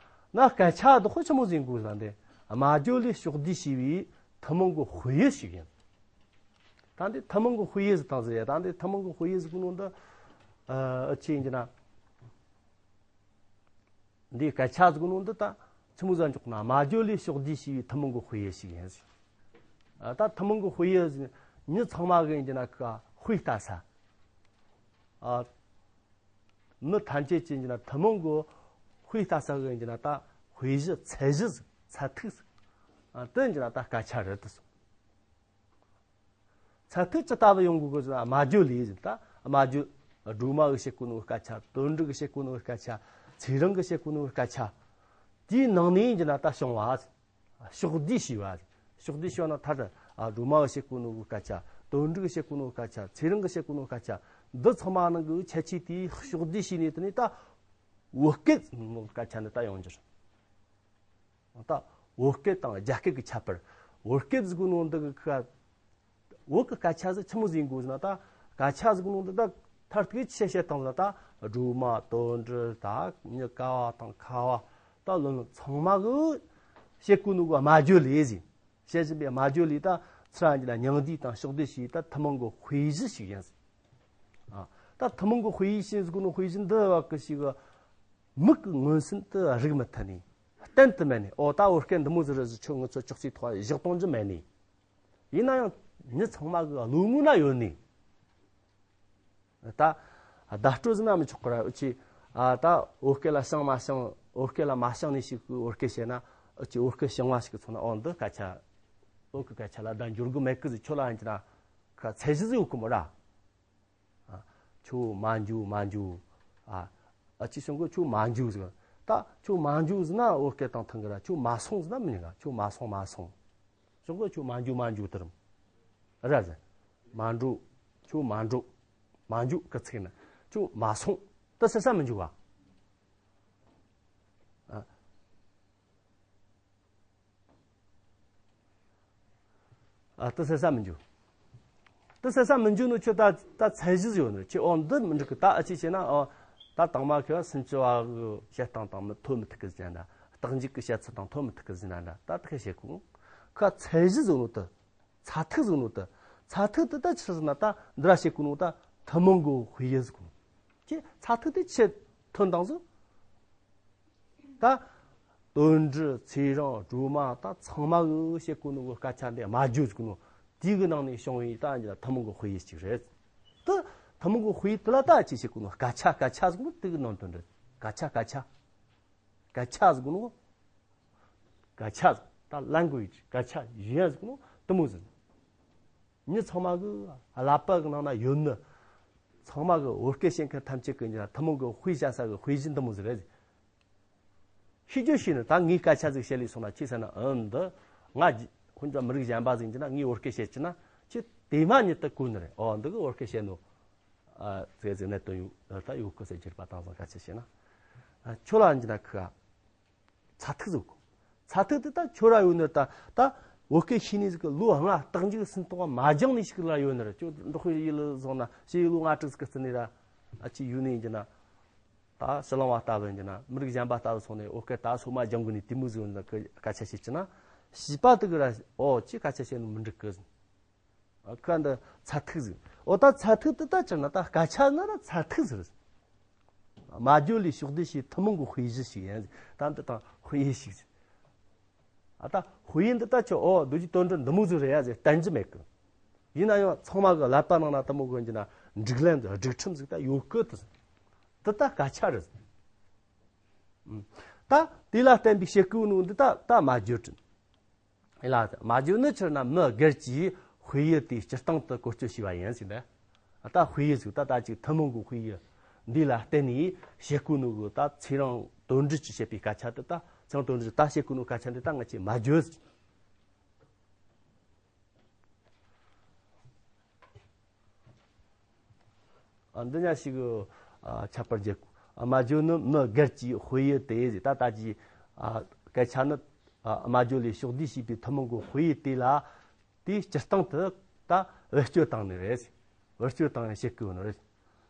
ན་སྐད་ཆ་འདི་ཁོ་ཆི་མོ་ཟིག་དགོས་ལ་འདི་སྨྲ་བརྗོད་ལས་ཕྱོགས་བསྡུས་བྱས་པའི་ཐུན་མོང་གི་དཔེ་ཡིག་ཞིག་ཡིན། ད་འདི་ཐུན་མོང་གི་དཔེ་ཡིག་ཟིག་དང་ཟེར་ཡ། ད་འདི་ཐུན་མོང་གི་དཔེ་ཡིག་ཟིག་གི་ནང་འདི་ཨ་ཅི་ཡིན་གྱི་ན། འདིའི་སྐད་ཆ་ཟིག་ནང་འདི་ད་ཆི་མོ་ཟིག་འཇོག་ན་སྨྲ་བརྗོད་ལས་ཕྱོགས་བསྡུས་བྱས་པའི་ཐུན་མོང་གི་དཔེ་ཡིག་ཞིག་ཡིན་ཟིག་ཨ། ད་ཐུན་མོང་གི་དཔེ་ཡིག་ཟིག་མྱི་ཚང་མ་གི་ཡིན་གྱི་ན་ཁ་དཔེ་ལྟ་ས། ཨ། མི་ཐམས་ཅད་ཀྱི་ཡིན་གྱི་ན་ཐུན་མོང་གི་དཔེ་ལྟ་ས་གི་ཡིན་གྱི་ན་ད་དཔེ་གཞི་ཚད་གཞི་ཟིག་ཚད་ཐིག་ཟིག་ཨ། དེ་ཡིན་གྱི་ན་ད་སྐད་ཆ་རེད་དུ་སོང་། ཚད་ཐིག་ཅི་ལྟ་བུ་ཡོང་དགོས་གི་ཟེར་ན་སྨྲ་བརྗོད་ལས་ཟེར། ད་སྨྲ་བརྗོད། སྒྲོལ་མ་གི་བཤད་གོ་ནོ་སྐད་ཆ། དོན་འགྲུབ་གི་བཤད་གོ་ནོ་སྐད་ཆ། ཚེ་རིང་གི་བཤད་གོ་ནོ་སྐད་ཆ། དེའི་ནང་ནས་ཡིན་གྱི་ན་ད་བྱུང་བ། ཕྱོགས་བསྡུས་བྱས་པ། ཕྱོགས་བསྡུས་བྱས་ན་ཐ་ད་སྒྲོལ་མ་གི་བཤད་གོ་ནོ་སྐད་ཆ། དོན་འགྲུབ་གི་བཤད་གོ་ནོ་སྐད་ཆ། ཚེ་རིང་གི་བཤད་གོ་ནོ་སྐད་ཆ། འདི་ཚང་མ་ནང་གི་ཁྱད་ཆོས་དེའི་ཕྱོགས་བསྡུས་བྱས་ནས་དེ་ནས་ད་བོད་སྐད་ནོ་སྐད་ཆ་འདི་ད་ཡོང་རྒྱུ་རེད། ད་བོད་སྐད་དང་རྒྱ་སྐད་ཀྱི་ཁྱད་པར། བོད་སྐད་ཟེར་གོ་ནོ་འདི་གི་ཁ། བོད་ཀྱི་སྐད་ཆ་ཟིག་ཆི་མོ་ཟིག་ཡིན་དགོས་ཟེར་ན་ད། སྐད་ཆ་ཟེར་གོ་ནོ་འདི་ད་མཐར་ཐུག་ཆི་བཤད་བཏང་ཟེར་ན་ད། སྒྲོལ་མ་དོན་འགྲུབ་ད་མྱི་ཀ་བ་དང་ཁ་བ་ད་ལོ་ལོ་ཚང་མ་གི་བཤད་གོ་ནོ་གི་སྨྲ་བརྗོད་ལས་ཟིག་བཤད་བཞིན་པའི་སྨྲ་བརྗོད་ལས་ད་ཚུར་ར་འགྱུར་ན་མྱང་འདས་དང་ཕྱོགས་བསྡུས་བྱས་ད་ཐུན་མོང་གི་དཔེ་གཞི་ཞིག་ཡིན་ཟིག་ཨ། ད་ཐུན་མོང་གི་དཔེ་ཡིག་ཞིག་ཟེར་གོ་ནོ་དཔེ་གཞི་འདི་བ་གི་ཞིག་གི་མིག་གི་མངོན་སུམ་དུ་རིག་མི་ཐུབ་ནས། གཏན་དུ་མེད་ནས། ཨོ་ད་བོད་སྐད་འདི་མོ་ཟིག་རེད་ཟེར་ཁྱོད་ངུ་ཚོ་ཅོག་ཙེའི་ཐོག་བཞག་གཏོང་རྒྱུ་མེད་ནས། ཡིན་ན་ཡང་མྱི་ཚང་མ་གི་བློ་ངོ་ན་ཡོད་ནས། ད་བརྡ་སྤྲོད་ཟེར་ན་མི་ཆོག་གི་ར། འུ་ཅི་ཨ་ད་བོད་སྐད་ལ་བྱང་མ་བྱང་། བོད་སྐད་ལ་མ་བྱང་ནས་ཞིག་གི་བོད་སྐད་བཤད་ན། འུ་ཅི་བོད་སྐད་བྱང་བ་ཞིག་གི་ཚོ་ན་ཨོ་འདི་སྐད་ཆ་བོད་གི་སྐད་ཆ་ལ་བརྡ་འགྱུར་གི་མེད་གི་ཟེར་ཁྱོད་ལ་ཡིན་གྱི་ན་ཁ་ཚད་གཞི་ཟིག་ཡོད་གི་མོ་ར། ཨ། ཁྱོད་མ་འཇུ་མ་འཇུ། ཨ། ཨ་ཅི་སོང་གི་ཁྱོད་མ་འཇུ་ཟེར། ད་ཁྱོད་མ་འཇུ་ཟེར་ན་བོད་སྐད་དང་མཐུན་གི་ར། ཁྱོད་མ་སོང་ཟེར་ན་མི་ཉན་ག་ཁྱོད་མ་སོང་མ་སོང་། སོང་གི་ཁྱོད་མ་འཇུ་མ་འཇུ་དེ་རམ། ར་ཟེར། མ་འགྲོ། ཁྱོད་མ་འགྲོ། མ་འཇུ་གི་ཚིག་ན་ཁྱོད་མ་སོང་། ད་ཟེར་ས་མི་འཇུ་ག་ཨ། ཨ། དེ་ཟེར་ས་མི་འཇུ། དེ་ཟེར་ས་མི་འཇུ་ནོ་ཁྱོད་ད་ད་ཚད་གཞི་ཟིག་ཡོད་ནོ་ཁྱོད་ཨོ་འདི་མི་འགྲིག་གི་ད་ཨ་ཅི་བྱས་ན་ཨོ་ད་དང་མ་ཁྱོད་སུམ་ཅུ་བ་གི་བཤད་སྟངས་དང་མི་ཐོ་མི་ཐུག་གི་ཟེར་ན་འདྲ། རྟགས་འཇུག་གི་བཤད་ཚུལ་དང་ཐོ་མི་ཐུག་གི་ཟེར་ན་འདྲ། ད་དེ་ཁ་བཤད་གོ་ཁ་ཚད་གཞི་ཟིག་ནོ་དེ། ཚད་ཐིག་ཟིག་ནོ་དེ། ཚད་ཐིག་དེ་ད་ཆི་ཟེར་ན་ད་འདི་ར་བཤད་གོ་ནོ་ད་ཐུན་མོང་གི་དཔེ་ཡིག་ཟིག་གོ། ཁྱེད་ཚ་ཐིག་དེ་ཆི་ཐོན་དང་ཟིག་ད་དོན་འགྲུབ་ཚེ་རིང་སྒྲོལ་མ་ད་ཚང་མ་གི་བཤད་གོ་ནོ་གི་སྐད་ཆ་འདི་སྨྲ་བརྗོད་ཟེར་གོ་ནོ་དེའི་གི་ནང་ནས་བྱུང་བའི་ད་འདི་ཐུན་མོང་གི་དཔེ་ཡིག་ཅིག་རེད། ད་ཐུན་མོང་གི་དཔེ་ཡིག་དེ་ལ་ད་ཅི་བཤད་གོ་ནོ་སྐད་ཆ། སྐད་ཆ་ཟེར་གོ་ནོ་དེ་གི་ནང་དོན་རེད། སྐད་ཆ། སྐད་ཆ། སྐད་ཆ་ཟེར་གོ་ནོ། སྐད་ཆ་ཟེར། ད་language། སྐད་ཆ་ཡིན་ཟེར་གོ་ནོ་དེ་མོ་ཟིག་མི་ཚང་མ་གི་ཀླད་པ་གི་ནང་ན་ཡོད་ནི། ཚང་མ་གི་བོད་སྐད་བཤད་མཁན་ཐམས་ཅད་ཀྱི་འདི་ན་ཐུན་མོང་གི་དཔེ་བཤད་ས་གི་དཔེ་གཞི་འདི་མོ་ཟིག་རེད། ཤེས་རྒྱུ་ཤེས་ནི། ད་ངས་སྐད་ཆ་ཟིག་བཤད་ལས་སོང་ན་ཁྱེད་ཟེར་ན། ཨ་འདི་ང་ཧོན་ཅང་མི་རིགས་གཞན་པ་ཟིག་ཡིན་གྱི་ན། ངས་བོད་སྐད་བཤད་ཀྱི་ན་ཁྱེད་དེ་མ་ཉིད་དུ་གོ་ནི་རེད། ཨོ་འདི་གི་བོད་སྐད་བཤད་ནོ། ཨ་ཟེར་ཟེར་ནས་དོན་ཡོད་ད་ཡོད་གི་ཟེར་གྱི་རེད་པ། དེང་སང་སྐད་ཆ་བཤད་ན། ཨ་ཁྱོད་ལ་ཡིན་གྱི་ན་ཁི་ག་ཚ་ཐིག་ཟིག་གོ། ཚ་ཐིག་དེ་ད་ཁྱོད་ར་ཡོད་ནི། ད་ད་བོད་སྐད་ཤེས་ནི་ཟིག་གི་ལོ་ལྔ་རྟག་འཇུག་སུན་ཏོག་མ་སྦྱངས་ནི་ཞིག་ལ་ཡོད་ནི་རེད། ཁྱོད་འབྲོག་ཁུལ་ཡུལ་ལ་སོང་ན་ཕྱི་ཡུལ་ལོ་ལྔ་དྲུག་ཟིག་གི་རྩིས་ནས་ར། ཨ་ཅིག་ཡུལ་ནས་ཡིན་གྱི་ན། ད་ཕྱི་གླིང་བ་ལྟ་བུ་ཡིན་གྱི་ན། མི་རིགས་གཞན་པ་ལྟ་བུ་སོང་ནས་བོད་སྐད་ད་སོ་མ་སྦྱང་དགོས་ནི་དེ་མོ་ཟིག་ཡོད་ན། ཁི་སྐད་ཆ་བཤད་ཀྱི་ན་བྱིས་པ་དེ་གི་ར། ཨོ་ཁྱེད་སྐད་ཆ་བཤད་ནི་མི་འགྲིག་གི། ཁ་འདི་ཚ་ཐིག་ཟིག་ཨོ་ད་ཚ་ཐིག་དེ་ད་ཅི་ན་ད་སྐད་ཆ་ན་ར་ཚ་ཐིག་ཟིག་རེད། སྨྲ་བརྗོད་ལས་ཕྱོགས་བསྡུས་བྱས་ཐུན་མོང་གི་དཔེ་གཞི་ཞིག་ཡིན། ད་འདི་དང་དཔེ་ཡིག་ཞིག་ཨ་ད་དཔེ་ཡིག་འདི་ད་ཆི། ཨོ་མདོ་རྒྱུད་དོན་འགྲེལ་འདི་མོ་ཟིག་རེད་ཡ་ཟེར་བསྟན་རྒྱུ་མེད་གི། ཡིན་ན་ཡང་ཚང་མ་གི་ཀླད་པ་ནང་ན་དེ་མོ་གི་ཡིན་གྱི་ན་སྒྲིག་ལམ་དང་སྒྲིག་ཁྲིམས་ཟིག་ད་ཡོད་གི། དེ་དེ་ད་སྐད་ཆ་རེད། ད་དེ་ལ་བརྟེན་པའི་བྱེད་སྒོ་ནོ་འདི་ད་ད་སྨྲ་བརྗོད་རེད། ལ་སྨྲ་བརྗོད་ནི་ཕྱིར་ན་མི་སྒེར་གྱི་དཔེ་ཡིག་དེ་སྤྱིར་བཏང་དུ་བཀོལ་སྤྱོད་བྱས་པ་ཡིན་ཟེར་ན། ད་དཔེ་ཡིག་ཟིག་ད་ད་ཅིག་ཐུན་མོང་གི་དཔེ་ཡིག་འདི་ལ་བརྟེན་ནས་བྱེད་སྒོ་ནོ་གི་ད་ཚེ་རིང་དོན་འགྲུབ་ཀྱིས་བཤད་པའི་སྐད་ཆ་དེ། ད་ཚེ་རིང་དོན་འགྲུབ་ཀྱིས་ད་བཤད་གོ་ནོ་སྐད་ཆ་འདི་ད་ང་ཅིག་སྨྲ་བརྗོད། ཨ་འདི་ཉག་ཞིག་ཨ་ཁྱད་པར་འབྱེད། ཨ་སྨྲ་བརྗོད་ནི་མི་སྒེར་གྱི་དཔེ་ཡིག་དེ་ཟེར། ད་ལྟ་གྱི་ཨ་སྐད་ཆ་ནི་ཨ་སྨྲ་བརྗོད་ལས་ཕྱོགས་བསྡུས་བྱས་པའི་ཐུན་མོང་གི་དཔེ་ཡིག་དེ་ལ། དེ་སྤྱིར་བཏང་དུ་ད་བེད་སྤྱོད་བཏང་ནི་རེད། བེད་སྤྱོད་བཏང་ནས་བཤད་གི་ཡོད་ནི་རེད།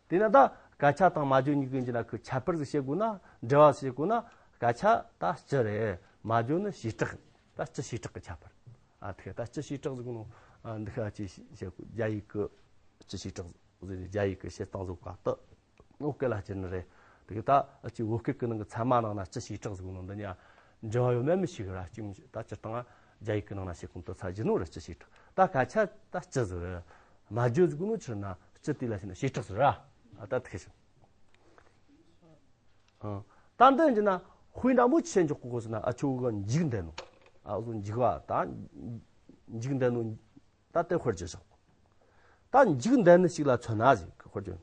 དེས་ན་ད་སྐད་ཆ་དང་སྨྲ་བརྗོད་གཉིས་ཀྱི་འདི་ན་ཁི་ཁྱད་པར་ཟིག་བཤད་དགོས་ན། འབྲེལ་བ་ཟིག་བཤད་དགོས་ན། སྐད་ཆ་ད་སྤྱི་རེད། སྨྲ་བརྗོད་ནི་བྱེ་བྲག་ད་སྤྱི་བྱེ་བྲག་གི་ཁྱད་པར། ཨ་དེ་ད་སྤྱི་བྱེ་བྲག་ཟེར་གོ་ནོ། ཨ་འདི་ཁ་ཅིག་བཤད་གོ། རྒྱ་ཡིག་གི་སྤྱི་བྱེ་བྲག་ཟེར། རྒྱ་ཡིག་གི་བཤད་སྟངས་ཟིག་ག་ད་བོད་སྐད་ལ་སྤྱི་ནི་རེད། དེ་གི་ད་ཅིག་བོད་སྐད་གི་ནང་གི་ཚད་མ་ནང་ན་སྤྱི་བྱེ་བྲག་ཟེར་གོ་ནོ་འདི་ཉག་འབྲེལ་བ་ཡོད་མེད་མི་ཤེས་གི་ར། ཅིག་ད་སྤྱིར་བཏང་རྒྱ་ཡིག་གི་ནང་ན་བཤད་གོ་ནོ་དེ་ཚ་རྒྱུ་ནོ་རེད། སྤྱི་བྱེ་བྲག་ད་སྐད་ཆ་ད་སྤྱི་ཟེར། སྨྲ་བརྗོད་ཟེར་གོ་ནོ་ཕྱིར་ན་སྤྱི་དེ་ལ་བྱས་ན་བྱེ་བྲག་ཟེར་ར། ཨ་ད་དེ་ཤི། ཨ་ད་འདི་ཡིན་གྱི་ན་དཔེ་འདྲ་མོ་ཆི་འཇོག་གོ་ཟེར་ན། ཨ་ཁྱོད་གི་འཇིག་འདོད་ནོ། ཨ་ཟོ་འཇིག་པ་ད་འཇིག་འདོད་ནོ། ད་དེ་དཔེར་བརྗོད་བཞག་ད་འཇིག་འདོད་ནི་ཞིག་ལ་མཚོན་ན་ཟེར་གི་དཔེར་བརྗོད།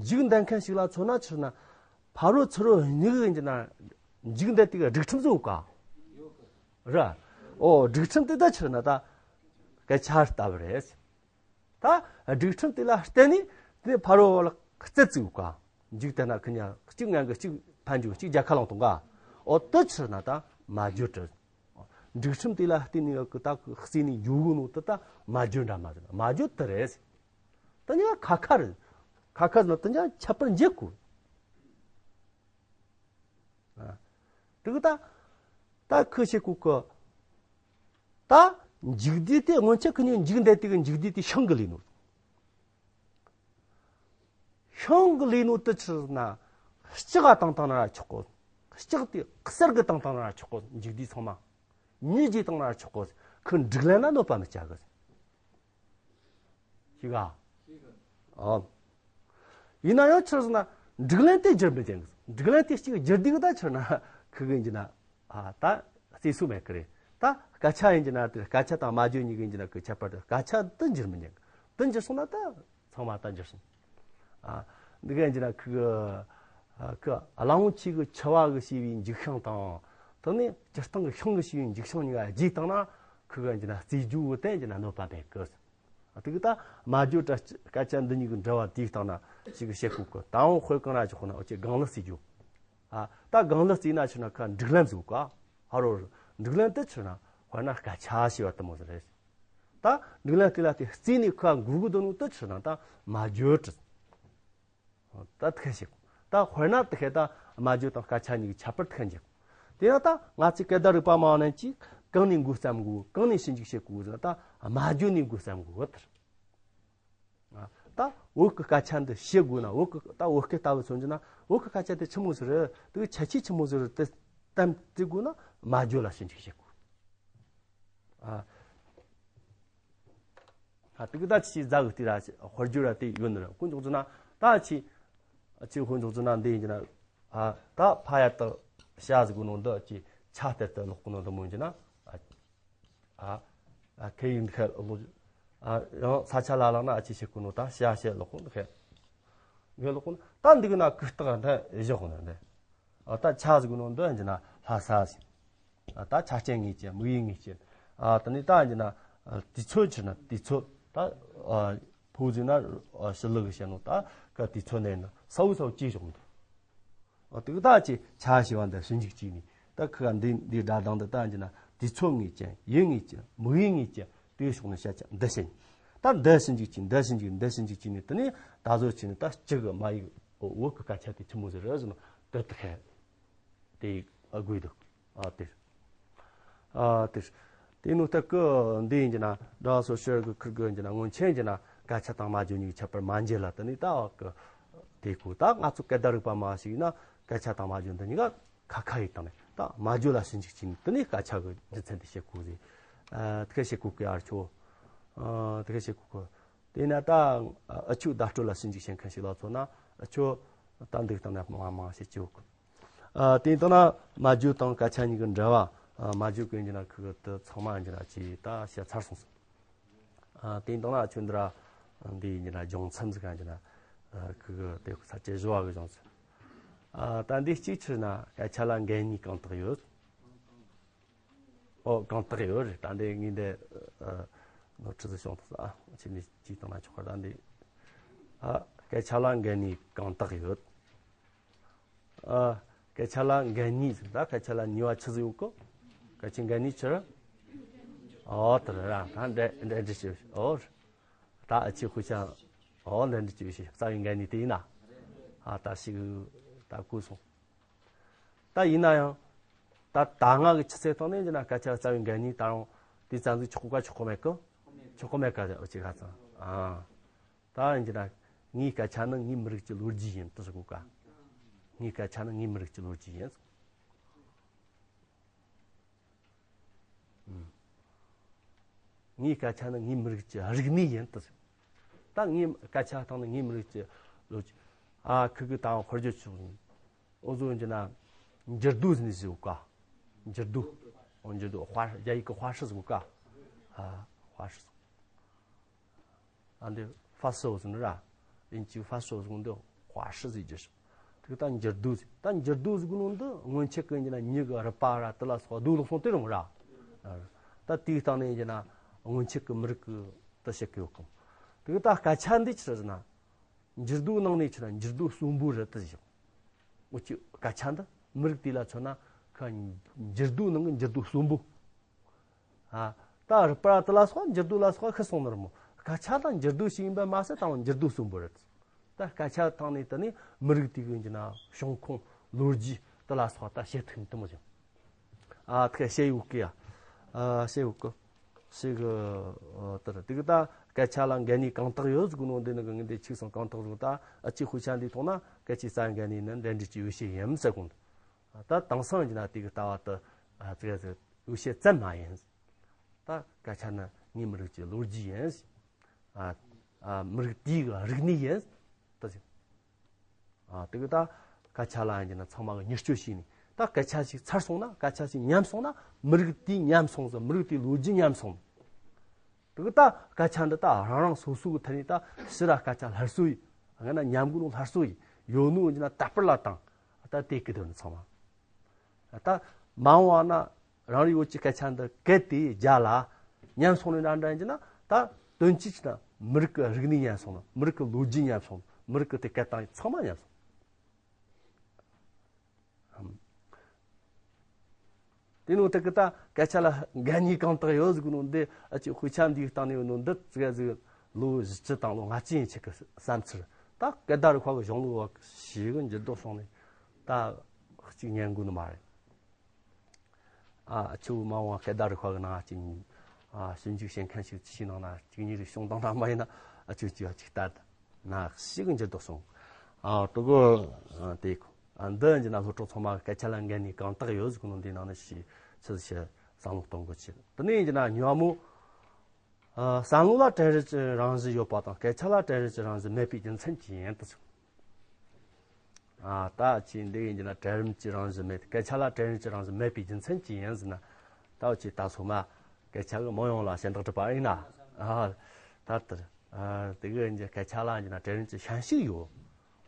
འཇིག་འདོད་མཁན་ཞིག་ལ་མཚོན་ན་ཕྱིར་ན་ཕ་རོལ་ཚུ་རོལ་གཉིས་ཀྱི་འདི་ན་འཇིག་འདོད་དེ་གི་སྒྲིག་ཁྲིམས་ཟིག་ཡོད་ག་ར། ཨོ་སྒྲིག་ཁྲིམས་དེ་ད་ཕྱིར་ན་ད་སྐད་ཆ་ལྟ་བུ་རེད། ད་སྒྲིག་ཁྲིམས་དེ་ལ་བརྟེན་ནས་དེ་ཕ་རོལ་ལ་རྩད་ཟིག་ཡོད་ག་འཇིག་རྟེན་ན་ཁི་ཉག་གཅིག་ངན་གི་གཅིག་ཕན་འགྱུར་གཅིག་རྒྱལ་ཁ་བླངས་གཏོང་ག་ཨོ་དེ་ཕྱིར་ན་ད་སྨྲ་བརྗོད་རེད། སྒྲིག་ཁྲིམས་དེ་ལ་བརྟེན་ནས་ཡོད་གི་ད་གི་རྩིས་ནས་འཇོག་གོ་ནོ་དེ་ད་སྨྲ་བརྗོད་འདྲ་མ་རེད། སྨྲ་བརྗོད་དེ་རེད། ད་ཉག་ཁ་ཁ་རེད། ཁ་ཁ་ཟེར་ན་ད་ཉག་ཁྱད་པར་འབྱེད་དགོས། ཨ། དེ་གི་ད་ད་ཁི་བཤད་གོ་གི། ད་འཇིག་ལྡེ་དེ་སྔོན་ཆད་ཁི་ཉིན་འཇིག་འདོད་དེ་གི་འཇིག་ལྡེ་དེ་ཤིང་གི་ལས་ནོ། ཤིང་གི་ལས་ནོ་དེ་ཕྱིར་ན་ལྕགས་བཏང་བཏང་ན་ར་ཆོག་གོ། ལྕགས་དེ་གསེར་གི་བཏང་བཏང་ན་ར་ཆོག་གོ། འཇིག་ལྡེ་ཚང་མ་མྱི་རྗེས་བཏང་ན་ར་ཆོག་གོ། ཁི་སྒྲིག་ལམ་ན་གནོད་པ་མི་བྱ་གི། ཤེས་ག་ཨ། ཡིན་ན་ཡང་ཕྱིར་ཟེར་ན་སྒྲིག་ལམ་དེ་བསྒྱུར་མི་བྱེད་གི། སྒྲིག་ལམ་དེ་གཅིག་བསྒྱུར་དུས་ད་ཕྱིར་ན་ཁི་གི་འདི་ན་ཨ་ད་རྩིས་སུ་མེད་གི་རེད། ད་སྐད་ཆ་ཡིན་གྱི་ན་དེ་སྐད་ཆ་དང་སྨྲ་བརྗོད་གཉིས་ཀྱི་འདི་ན་གི་ཁྱད་པར་དེ་སྐད་ཆ་དེ་འགྱུར་མི་ཉན། དེ་འགྱུར་སོང་ན་ད་ཚང་མ་ད་འགྱུར་སོང་། ཨ་འདི་ག་ཡིན་གྱི་ན་ཁི་གི་ཨ་ཁི་གླང་པོ་ཆེ་གི་མཆེ་བ་གི་བྱས་པའི་འཇིགས་ཤིང་དང་། དེ་ནས་སྤྱིར་བཏང་གི་ཤིང་གི་བྱས་པའི་འཇིགས་ཤིང་གཉིས་ཀ་རྗེས་བཏང་ན་ཁི་གི་ཡིན་གྱི་ན་རྩིས་རྒྱུ་བོ་དེ་ཡིན་གྱི་ན་གནོད་པ་མེད་གི། དེ་གི་ད་སྨྲ་བརྗོད་དང་སྐད་ཆ་འདི་གཉིས་ཀྱི་འབྲེལ་བ་དེའི་སྟེང་ན་ཞིག་བཤད་དགོས་གི། ད་འོང་དཔེ་གང་ན་ཅིག་ཁོ་ན་འོ་ཅེ་སྒང་ལ་རྩིས་རྒྱུ། ཨ་ད་སྒང་ལ་རྩིས་ན་ཆུ་ན་ཁ་སྒྲིག་ལམ་ཟིག་ག་ཧ་རོ་སྒྲིག་ལམ་དེ་ཆུ་ན་དཔེར་ན་སྐད་ཆ་ཞེས་པ་དེ་མོ་ཟིག་རེད། ད་སྒྲིག་ལམ་དེ་ལ་དེ་རྩིས་ནས་ཁ་འགུལ་གི་འདུག་ནོ་དེ་ཆུ་ན་ད་སྨྲ་བརྗོད་རེད། ད་དེ་ཁ་ཞིག་ད་དཔེར་ན་དེ་ཁ་ད་སྨྲ་བརྗོད་དང་སྐད་ཆ་གཉིས་ཀྱི་ཁྱད་པར་དེ་ཁ་འཇིག་དེ་ཡང་ད་ང་ཚོས་སྐད་བརྡ་རིག་པ་མང་ནན་གྱིས་གང་ནས་འགོ་བརྩམ་དགོས། གང་ནས་ཞིབ་འཇུག་བྱེད་དགོས་ཟེར་ན་ད་སྨྲ་བརྗོད་ནས་འགོ་བརྩམ་དགོས་ཟེར། ཨ་ ད་བོད་ཀྱི་སྐད་ཆ་འདི་བཤད་དགོས་ན། བོད་ཀྱི་ད་བོད་སྐད་ལྟ་བུ་མཚོན་རྒྱུ་ན། བོད་ཀྱི་སྐད་ཆ་དེ་ཆི་མོ་ཟིག་རེད། དེ་གི་ཁྱད་ཆོས་ཆི་མོ་ཟིག་རེད། དེ་གཏམ་དེ་དགོས་ན་སྨྲ་བརྗོད་ལ་ཞིབ་འཇུག་བྱེད་དགོས། ཨ། ཨ། དེ་གི་ད་ཅི་ཟ་གི་དེ་ར་དཔེར་བརྗོད་ར་དེ་ཡོད་ནི་རེད། དཔེ་འཇོག་རྒྱུ་ན་ད་ཅི། ཅི་དཔེ་འཇོག་རྒྱུ་ན་འདི་ཡིན་རྒྱུ་ན། ཨ། ད་ཕ་ཡ་ཏི་ཤ་ཟེར་གོ་ནོ་འདི་ཅི་ཆ་གཏེར་དུ་ལོག་གོ་ནོ་འདི་མོ་ཡིན་རྒྱུ་ན། ཨ། ཨ། ཨ། ཁེ་ཡིན་ཁེ་ལོ། ཨ། ཡང་ས་ཆ་ལ་ལག་ན་ཨ་ཅི་བྱེད་གོ་ནོ། ད་ཤ་ཤེ་ལོག་གོ་ནོ་ཁེ། ཁེ་ལོག་གོ་ནོ། ད་འདི་གི་ན་གུ་རྟགས་འདི་བཞག་གོ་ནོ་འདི། ཨ། ད་ཆ་ཟེར་གོ་ནོ་འདི་ཡིན་རྒྱུ་ན་ལྷ་ས་ཟེར། ཨ། ད་ཆ་རྐྱེན་ངེས་ཅན། དམིགས་ཡུལ་ངེས་ཅན། ཨ། དེ་ནས་ད་ཡིན་རྒྱུ་ན། ཨ། དུས་ཚོད་ཕྱིར་ན་དུས་ཚོད། ད། ཨ། ཕོ་ཟེར་ན། ཨ། ཕྱི་ལུགས་བཤད་ནོ། ད་ག་དུས་ཚོད་ནས་ན་ས་བོ་ས་བོ་ཅི་བྱུང་འདུག། ཨ། དེ་གི་ད་ཅི་ཆ་ཞེས་པ་འདི་ཞིབ་འཇུག་བྱས་ནས། ད་ཁི་ག་འདི་འདི་སྒྲ་གདངས་འདི་ད་ཡིན་རྒྱུ་ན་དུས་ཚོད་ངེས་ཅན། ཡུལ་ངེས་ཅན། དམིགས་ཡུལ་ངེས་ཅན། དེ་ཕྱོགས་ནས་བཤད་ཆ་འདི་བཤད། ད་འདི་ཞིབ་འཇུག་བྱས། འདི་ཞིབ་འཇུག་འདི་ཞིབ་འཇུག་བྱས་ནས། དེ་ནས་ད་གཟོད་བྱས་ནས་ད་སྤྱི་གི་སྨྲ་ཡིག་བོད་ཀྱི་སྐད་ཆ་དེ་ཆི་མོ་ཟིག་རེད་ཟེར་ན་དེ་ད་ཁེ། དེ་ཡིག་ཨ་དགོས་འདུག། ཨ། དེ། ཨ། དེ། དེ་ནོ་ད་གི་འདི་ཡིན་རྒྱུ་ན། སྒྲ་སོགས་ཕྱིར་གི་ཁུར་གི་ཡིན་རྒྱུ་ན། སྔོན་ཆད་ཡིན་རྒྱུ་ན་སྐད་ཆ་དང་སྨྲ་བརྗོད་གཉིས་ཀྱི་ཁྱད་པར་མ་འབྱེད་ལ། དེ་ནས་ད་གི་དེ་གོ། ད་ང་ཚོ་སྐད་བརྡ་རིག་པ་མ་ཞིག་ཡིན་ན་སྐད་ཆ་དང་སྨྲ་བརྗོད་འདི་གཉིས་ཀ་ཁ་ཁ་ཡིག་དང་ནས། ད་སྨྲ་བརྗོད་ལ་ཞིབ་འཇུག་བྱས་ནས་དེ་ནས་སྐད་ཆ་གི་རྒྱུ་མཚན་དེ་བཤད་གོ་ཟེར། ཨ། དེ་ག་བཤད་གོ་གི་ཨ་ཆོ། ཨ། དེ་ག་བཤད་གོ་གི། དེས་ན་ད་ཨ་ཆོ་བརྡ་སྤྲོད་ལ་ཞིབ་འཇུག་བྱེད་མཁན་ཞིག་ལ་མཚོན་ན། ཨ་ཆོ་ད་འདི་གི་སྟེང་ན་མང་མང་བཤད་ཀྱི་ཡོད་གི། ཨ། དེ་ཡིན་ན་སྨྲ་བརྗོད་དང་སྐད་ཆ་གཉིས་ཀྱི་འབྲེལ་བ། ཨ། སྨྲ་བརྗོད་ཀྱི་ཡིན་རྒྱུ་ན་ཁི་གི་དེ་ཚང་མ་ཡིན་རྒྱུ་ན་ཅི་ད་བཤད་ཚར་སོང་ཟིག། ཨ། དེ་ཡིན་ན་ཨ་ཆོ་འདི་ར་འདི་ཡིན་རྒྱུ་ན་སྦྱོང་ཚན་ཟིག་ག་ཡིན་རྒྱུ་ན། ཨ། ཁི་གི་དེ་ས་བཅད་བཞི་བ་གི་སྦྱོང་ཚན། ཨ། ད་འདི་གཅིག་ཕྱིར་ན་སྐད་ཆ་ལ་འགལ་ནུས་གང་དག་ཡོད། ཨོ། གང་དག་ཡོད་རེད། ད་འདི་ངས་འདི། ཨ། ནོར་འཁྲུལ་ཟིག་བྱུང་ཐལ་ཨ། ཁྱེད་ནས་ཅིག་བཏང་ན་ཆོག་ག། ད་འདི། ཨ། སྐད་ཆ་ལ་འགལ་ནུས་གང་དག་ཡོད། ཨ། སྐད་ཆ་ལ་འགལ་ནུས་ཟེར། ད་སྐད་ཆ་ལ་ནུས་པ་ཆི་ཟིག་ཡོད་གི། སྐད་ཆའི་འགལ་ནུས་ཆི་རེད། ཨོ། དེ་རེད་ར། ད་འདྲ་འདྲ་འདྲ་ཅིག། ཨོ། ད་ཨ་ཆི་ཁུ་ཆ། ཨོ། འདྲ་འདྲ་ཅིག་ཤེས། རྩ་བའི་འགལ་ནུས་དེ་ཡིན་ན། ཨ། ད་ཞིག་ད་གོ་སོང་། ད་ཡིན་ན་ཡང་། ད་ད་ང་གི་ཆུ་ཚད་ཐོག་ནས་ཡིན་ན་སྐད་ཆ་རྩ་བའི་འགལ་ནུས་ད་རུང་དེ་ཙམ་ཟིག་ཆོག་གོ་ག་ཆོག་གོ་མེད་གི། ཆོག་གོ་མེད་ག་ཟེར། འུ་ཅག་ཁ་ཚང་། ཨ། ད་ཡིན་རྒྱུ་ན་ངའི་སྐད་ཆ་ནི་ངའི་མི་རིགས་ཀྱི་ལོ་རྒྱུས་ཡིན་དུ་ཟེར་གོ་ག། ངའི་སྐད་ཆ་ནི་ངའི་མི་རིགས་ཀྱི་ལོ་རྒྱུས་ཡིན། ངའི་སྐད་ཆ་ནི་ངའི་མི་རིགས་ཀྱི་རིག་གནས་ཡིན་དུ་ཟེར། ད་ངའི་སྐད་ཆ་སྟེང་ནས་ངའི་མི་རིགས་ཀྱི་ལོ་རྒྱུས། ཨ། ཁི་གི་ད་དཔེར་བརྗོད་ཆོག། འུ་ཚོ་ཡིན་རྒྱུ་ན་འགྱུར་རྡོ་ཟེར་ནས་ཟེར་གོ་ག། འགྱུར་རྡོ། འོ། འགྱུར་རྡོ། ཧྭ། རྒྱ་ཡིག་གི་ཧྭ་ཧྲི་ཟེར་གོ་ག། ཨ། ཧྭ་ཧྲི་ཟེར། ཨ། འདི་ཧྥ་སོ་ཟེར་ནི་ར། དབྱིན་ཇིའི་ཧྥ་སོ་ཟེར་གོ་འདི་ཧྭ་ཧྲི་ཟེར་རྒྱུ་ཞིག། དེ་ད་འགྱུར་རྡོ་ཟེར། ད་འགྱུར་རྡོ་ཟེར་གོ་ནོ་འདི་སྔོན་ཆད་གི་ཡིན་རྒྱུ་ན་མྱི་གི་རུས་པ་ར་དེ་ལ་སོགས་རྡོ་ལོག་སོང་དེ་རུང་ར། ད་དེའི་སྟེང་ནས་ཡིན་རྒྱུ་ན་སྔོན་ཆད་གི་མི་རིགས་གི་དེ་བཤད་གི་ཡོད་གི། དེ་ད་སྐད་ཆ་འདི་ཆི་རེད་ཟེར་ན། འགྱུར་རྡོ་ནང་ནས་ཆི་རེད། འགྱུར་རྡོ་གསོན་པོ་རེད་དུ་བཞག། འུ་ཅག་སྐད་ཆ་འདི་མི་རིགས་དེ་ལ་མཚོན་ན་ཁ་འགྱུར་རྡོ་ནང་གི་འགྱུར་རྡོ་གསོན་པོ། ཨ། ད་རུས་པ་དེ་ལ་སོགས་འགྱུར་རྡོ་ལ་སོགས་ཤི་སོང་ནི་རེད་མོ། སྐད་ཆ་དང་འགྱུར་རྡོ་ཞིག་ཡིན་པ་མ་ཟད་ད་འགྱུར་རྡོ་གསོན་པོ་རེད། ད་སྐད་ཆ་སྟེང་ནས་དེ་ནས་མི་རིགས་དེ་གི་ཡིན་རྒྱུ་ན་བྱུང་ཁུངས་ལོ་རྒྱུས་དེ་ལ་སོགས་ད་བཤད་ཐུབ་ནི་དེ་མོ་ཟིག། ཨ། ཐུགས་བཤད་ཡོད་གི་ཡ། ཨ། བཤད་ཡོད་གི། ཞིག་གི། ཨ། དེ་རེད། དེ་གི་ད་སྐད་ཆ་ལ་འགལ་ནུས་གང་དག་ཡོད་ཟེར་གོ་ནོ་འདི་ནི་གི་ངས་འདི་ཆིག་སོང་གང་དག་རུང་ད་ཨ་ཅིག་དཔེ་ཆ་འདི་མཐོང་ན་སྐད་ཆའི་རྩ་བའི་འགལ་ནུས་ནི་འབྲེལ་འདྲིས་ཀྱི་འོས་བྱེད་ཡིན་ཟེར་གོ་འདུག། ད་དེང་སང་གི་ན་དེ་གི་ལྟ་བ་དེ། ཨ། ཙི་ག་ཟེར། འོས་བྱེད་ཙམ་མ་ཡིན། ད་སྐད་ཆ་ནི་ངའི་མི་རིགས་ཀྱི་ལོ་རྒྱུས་ཡིན། ཨ། ཨ། མི་རིགས་དེའི་གི་རིག་གནས་ཡིན། ད་ཟེར། ཨ། དེ་གི་ད་སྐད་ཆ་ལ་ཡིན་རྒྱུ་ན་ཚང་མ་གི་མྱུར་སྐྱོབ་བྱས་ནས། ད་སྐད་ཆ་ཞིག་ཚར་སོང་ན། སྐད་ཆ་ཞིག་ཉམས་སོང་ན་མི་རིགས་དེ་ཉམས་སོང་ཟེར། མི་རིགས་དེའི་ལོ་རྒྱུས་ཉམས་སོང་། དེ་གི་ད་སྐད་ཆ་འདི་ད་རང་རང་སོ་སོ་གི་ཐད་ནས་ད་ཕྱི་ར་སྐད་ཆ་སླར་གསོ་ཡིན། ང་ན་ཉམས་གོ་ནོ་སླར་གསོ་ཡིན། ཡོད་ནོ་ཡིན་རྒྱུ་ན་དར་སྤེལ་ལ་བཏང་། ད་དེ་གི་དོན་ཚང་མ། ད་མ་འོངས་པ་ན་རང་རེའི་བོད་ཀྱི་སྐད་ཆ་འདི་གལ་ཏེ་རྒྱ་ལ་ཉམས་སོང་ནས་འདྲ་འདྲ་ཡིན་རྒྱུ་ན། ད་དོན་གཅིག་ན་མི་རིགས་ཀྱི་རིག་གནས་ཉམས་སོང་ན། མི་རིགས་ཀྱི་ལོ་རྒྱུས་ཉམས་སོང་ན། མི་རིགས་ཀྱི་དེ་སྐད་བཏང་ཡིག་ཚང་མ་ཉམས་སོང་། དེ་ནོ་དེ་གི་ད་སྐད་ཆ་ལ་འགལ་ནུས་གང་དག་ཡོད་ཟེར་གོ་ནོ་འདི། ཨ་ཅིག་དཔེ་ཆ་འདིའི་སྟེང་ནས་ཡོད་ནོ་འདི་ཙི་ག་ཟིག་ལོ་བཞི་བཅུ་དང་ལོ་ལྔ་བཅུ་ཡན་ཆད་ཀྱི་བསམ་ཚུལ། ད་སྐད་བརྡ་རིག་པ་གི་གཞུང་ལུགས་བ་ཞིག་གི་འགྱུར་ལྡོག་སོང་ནས་ད་གཅིག་ཉན་དགོས་ནི་མ་རེད། ཨ། ཁྱོད་མ་འོངས་པ་སྐད་བརྡ་རིག་པ་གི་ནང་གཅིག། ཨ། ཞིབ་འཇུག་བྱེད་མཁན་ཞིག་ཅི་ཞིག་ནང་ན་གཅིག་གཉིས་རིག་གཞུང་དང་འདྲ་མ་ཡིན་ན། ཨ། ཁྱོད་གཅིག་གཅིག་ལྟ་དང་། ན་ཞིག་འགྱུར་ལྡོག་སོང་། ཨ་དུ་གོ་ཨ་དེ་ཨ་འདི་ཡིན་གྱི་ན་སློབ་ཕྲུག་ཚང་མ་སྐད་ཆ་ལ་འགན་ནས་གང་དག་ཡོད་ཟིག་ནོ་འདི་ནང་ནས་ཞིག་ཆི་ཟིག་བཤད་བསམ་བློ་གཏོང་དགོས་ཆེ། དེ་ནས་ཡིན་གྱི་ན་ཉོ་མོ་ཨ་བསམ་བློ་ལ་གྲལ་རིམ་གྱི་རང་བཞིན་ཡོད་པ་དང་སྐད་ཆ་ལ་གྲལ་རིམ་གྱི་རང་བཞིན་མེད་པའི་རྒྱུ་མཚན་ཅི་ཡིན་དུ་ཟིག་ཨ་ད་ཅི་འདི་ཡིན་གྱི་ན་གྲལ་རིམ་གྱི་རང་བཞིན་མེད། སྐད་ཆ་ལ་གྲལ་རིམ་གྱི་རང་བཞིན་མེད་པའི་རྒྱུ་མཚན་ཅི་ཡིན་ཟེར་ན། ད་ཅི་ད་སོ་མ་སྐད་ཆ་གི་མང་ཡོང་ལ་ཞེན་དག་གྲུབ་པ་ཡིན་ན། ཨ་ད་ལྟར་ཨ་དེ་གི་ཡིན་གྱི་སྐད་ཆ་ལ་ཡིན་གྱི་ན་གྲལ་རིམ་གྱི་ཞན་ཞིག་ཡོད།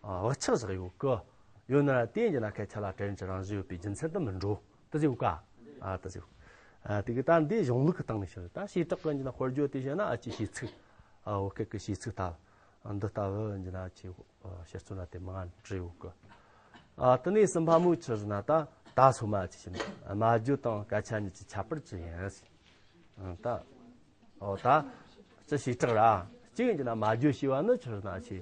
ཨ་བག་ཆགས་བཞག་ཡོད་གི། ཡོད་ན་ར་དེ་ཡིན་གྱི་ན་སྐད་ཆ་ལ་གྲལ་རིམ་གྱི་རང་བཞིན་ཡོད་པའི་རྒྱུ་མཚན་དུ་མི་འགྲོ། དེ་ཟེར་ག་ཨ་དེ་ཟེར། ཨ་དེ་གི་ད་འདི་གཞུང་ལུགས་ཀྱི་སྟེང་ནས་ཤོད། ད་བྱེ་བྲག་གི་ཡིན་གྱི་ན་དཔེར་བརྗོད་དེ་བཤད་ན་ཨ་ཅི་བྱེད་ཚིག་ཨ་བོད་སྐད་ཀྱི་བྱེད་ཚིག་ད་འདི་ལྟ་བུ་ཡིན་གྱི་ན་ཅི། ཨ་ཕྱིར་ཚོན་ལ་དེ་མང་བྲིས་ཡོད་གི། ཨ་དེ་ནས་གསུམ་པ་མོ་ཆི་ཟེར་ན་ད་ད་སོ་མ་ཅི་ཟེར་ན་སྨྲ་བརྗོད་དང་སྐད་ཆ་གཉིས་ཀྱི་ཁྱད་པར་ཅི་ཡིན་ཟེར། ཨ་ད་ཨོ་ད་ཅི་བྱེ་བྲག་ར་གཅིག་ཡིན་གྱི་ན་སྨྲ་བརྗོད་ཞེས་པ་ནི་ཆི་ཟེར་ན་ཆི།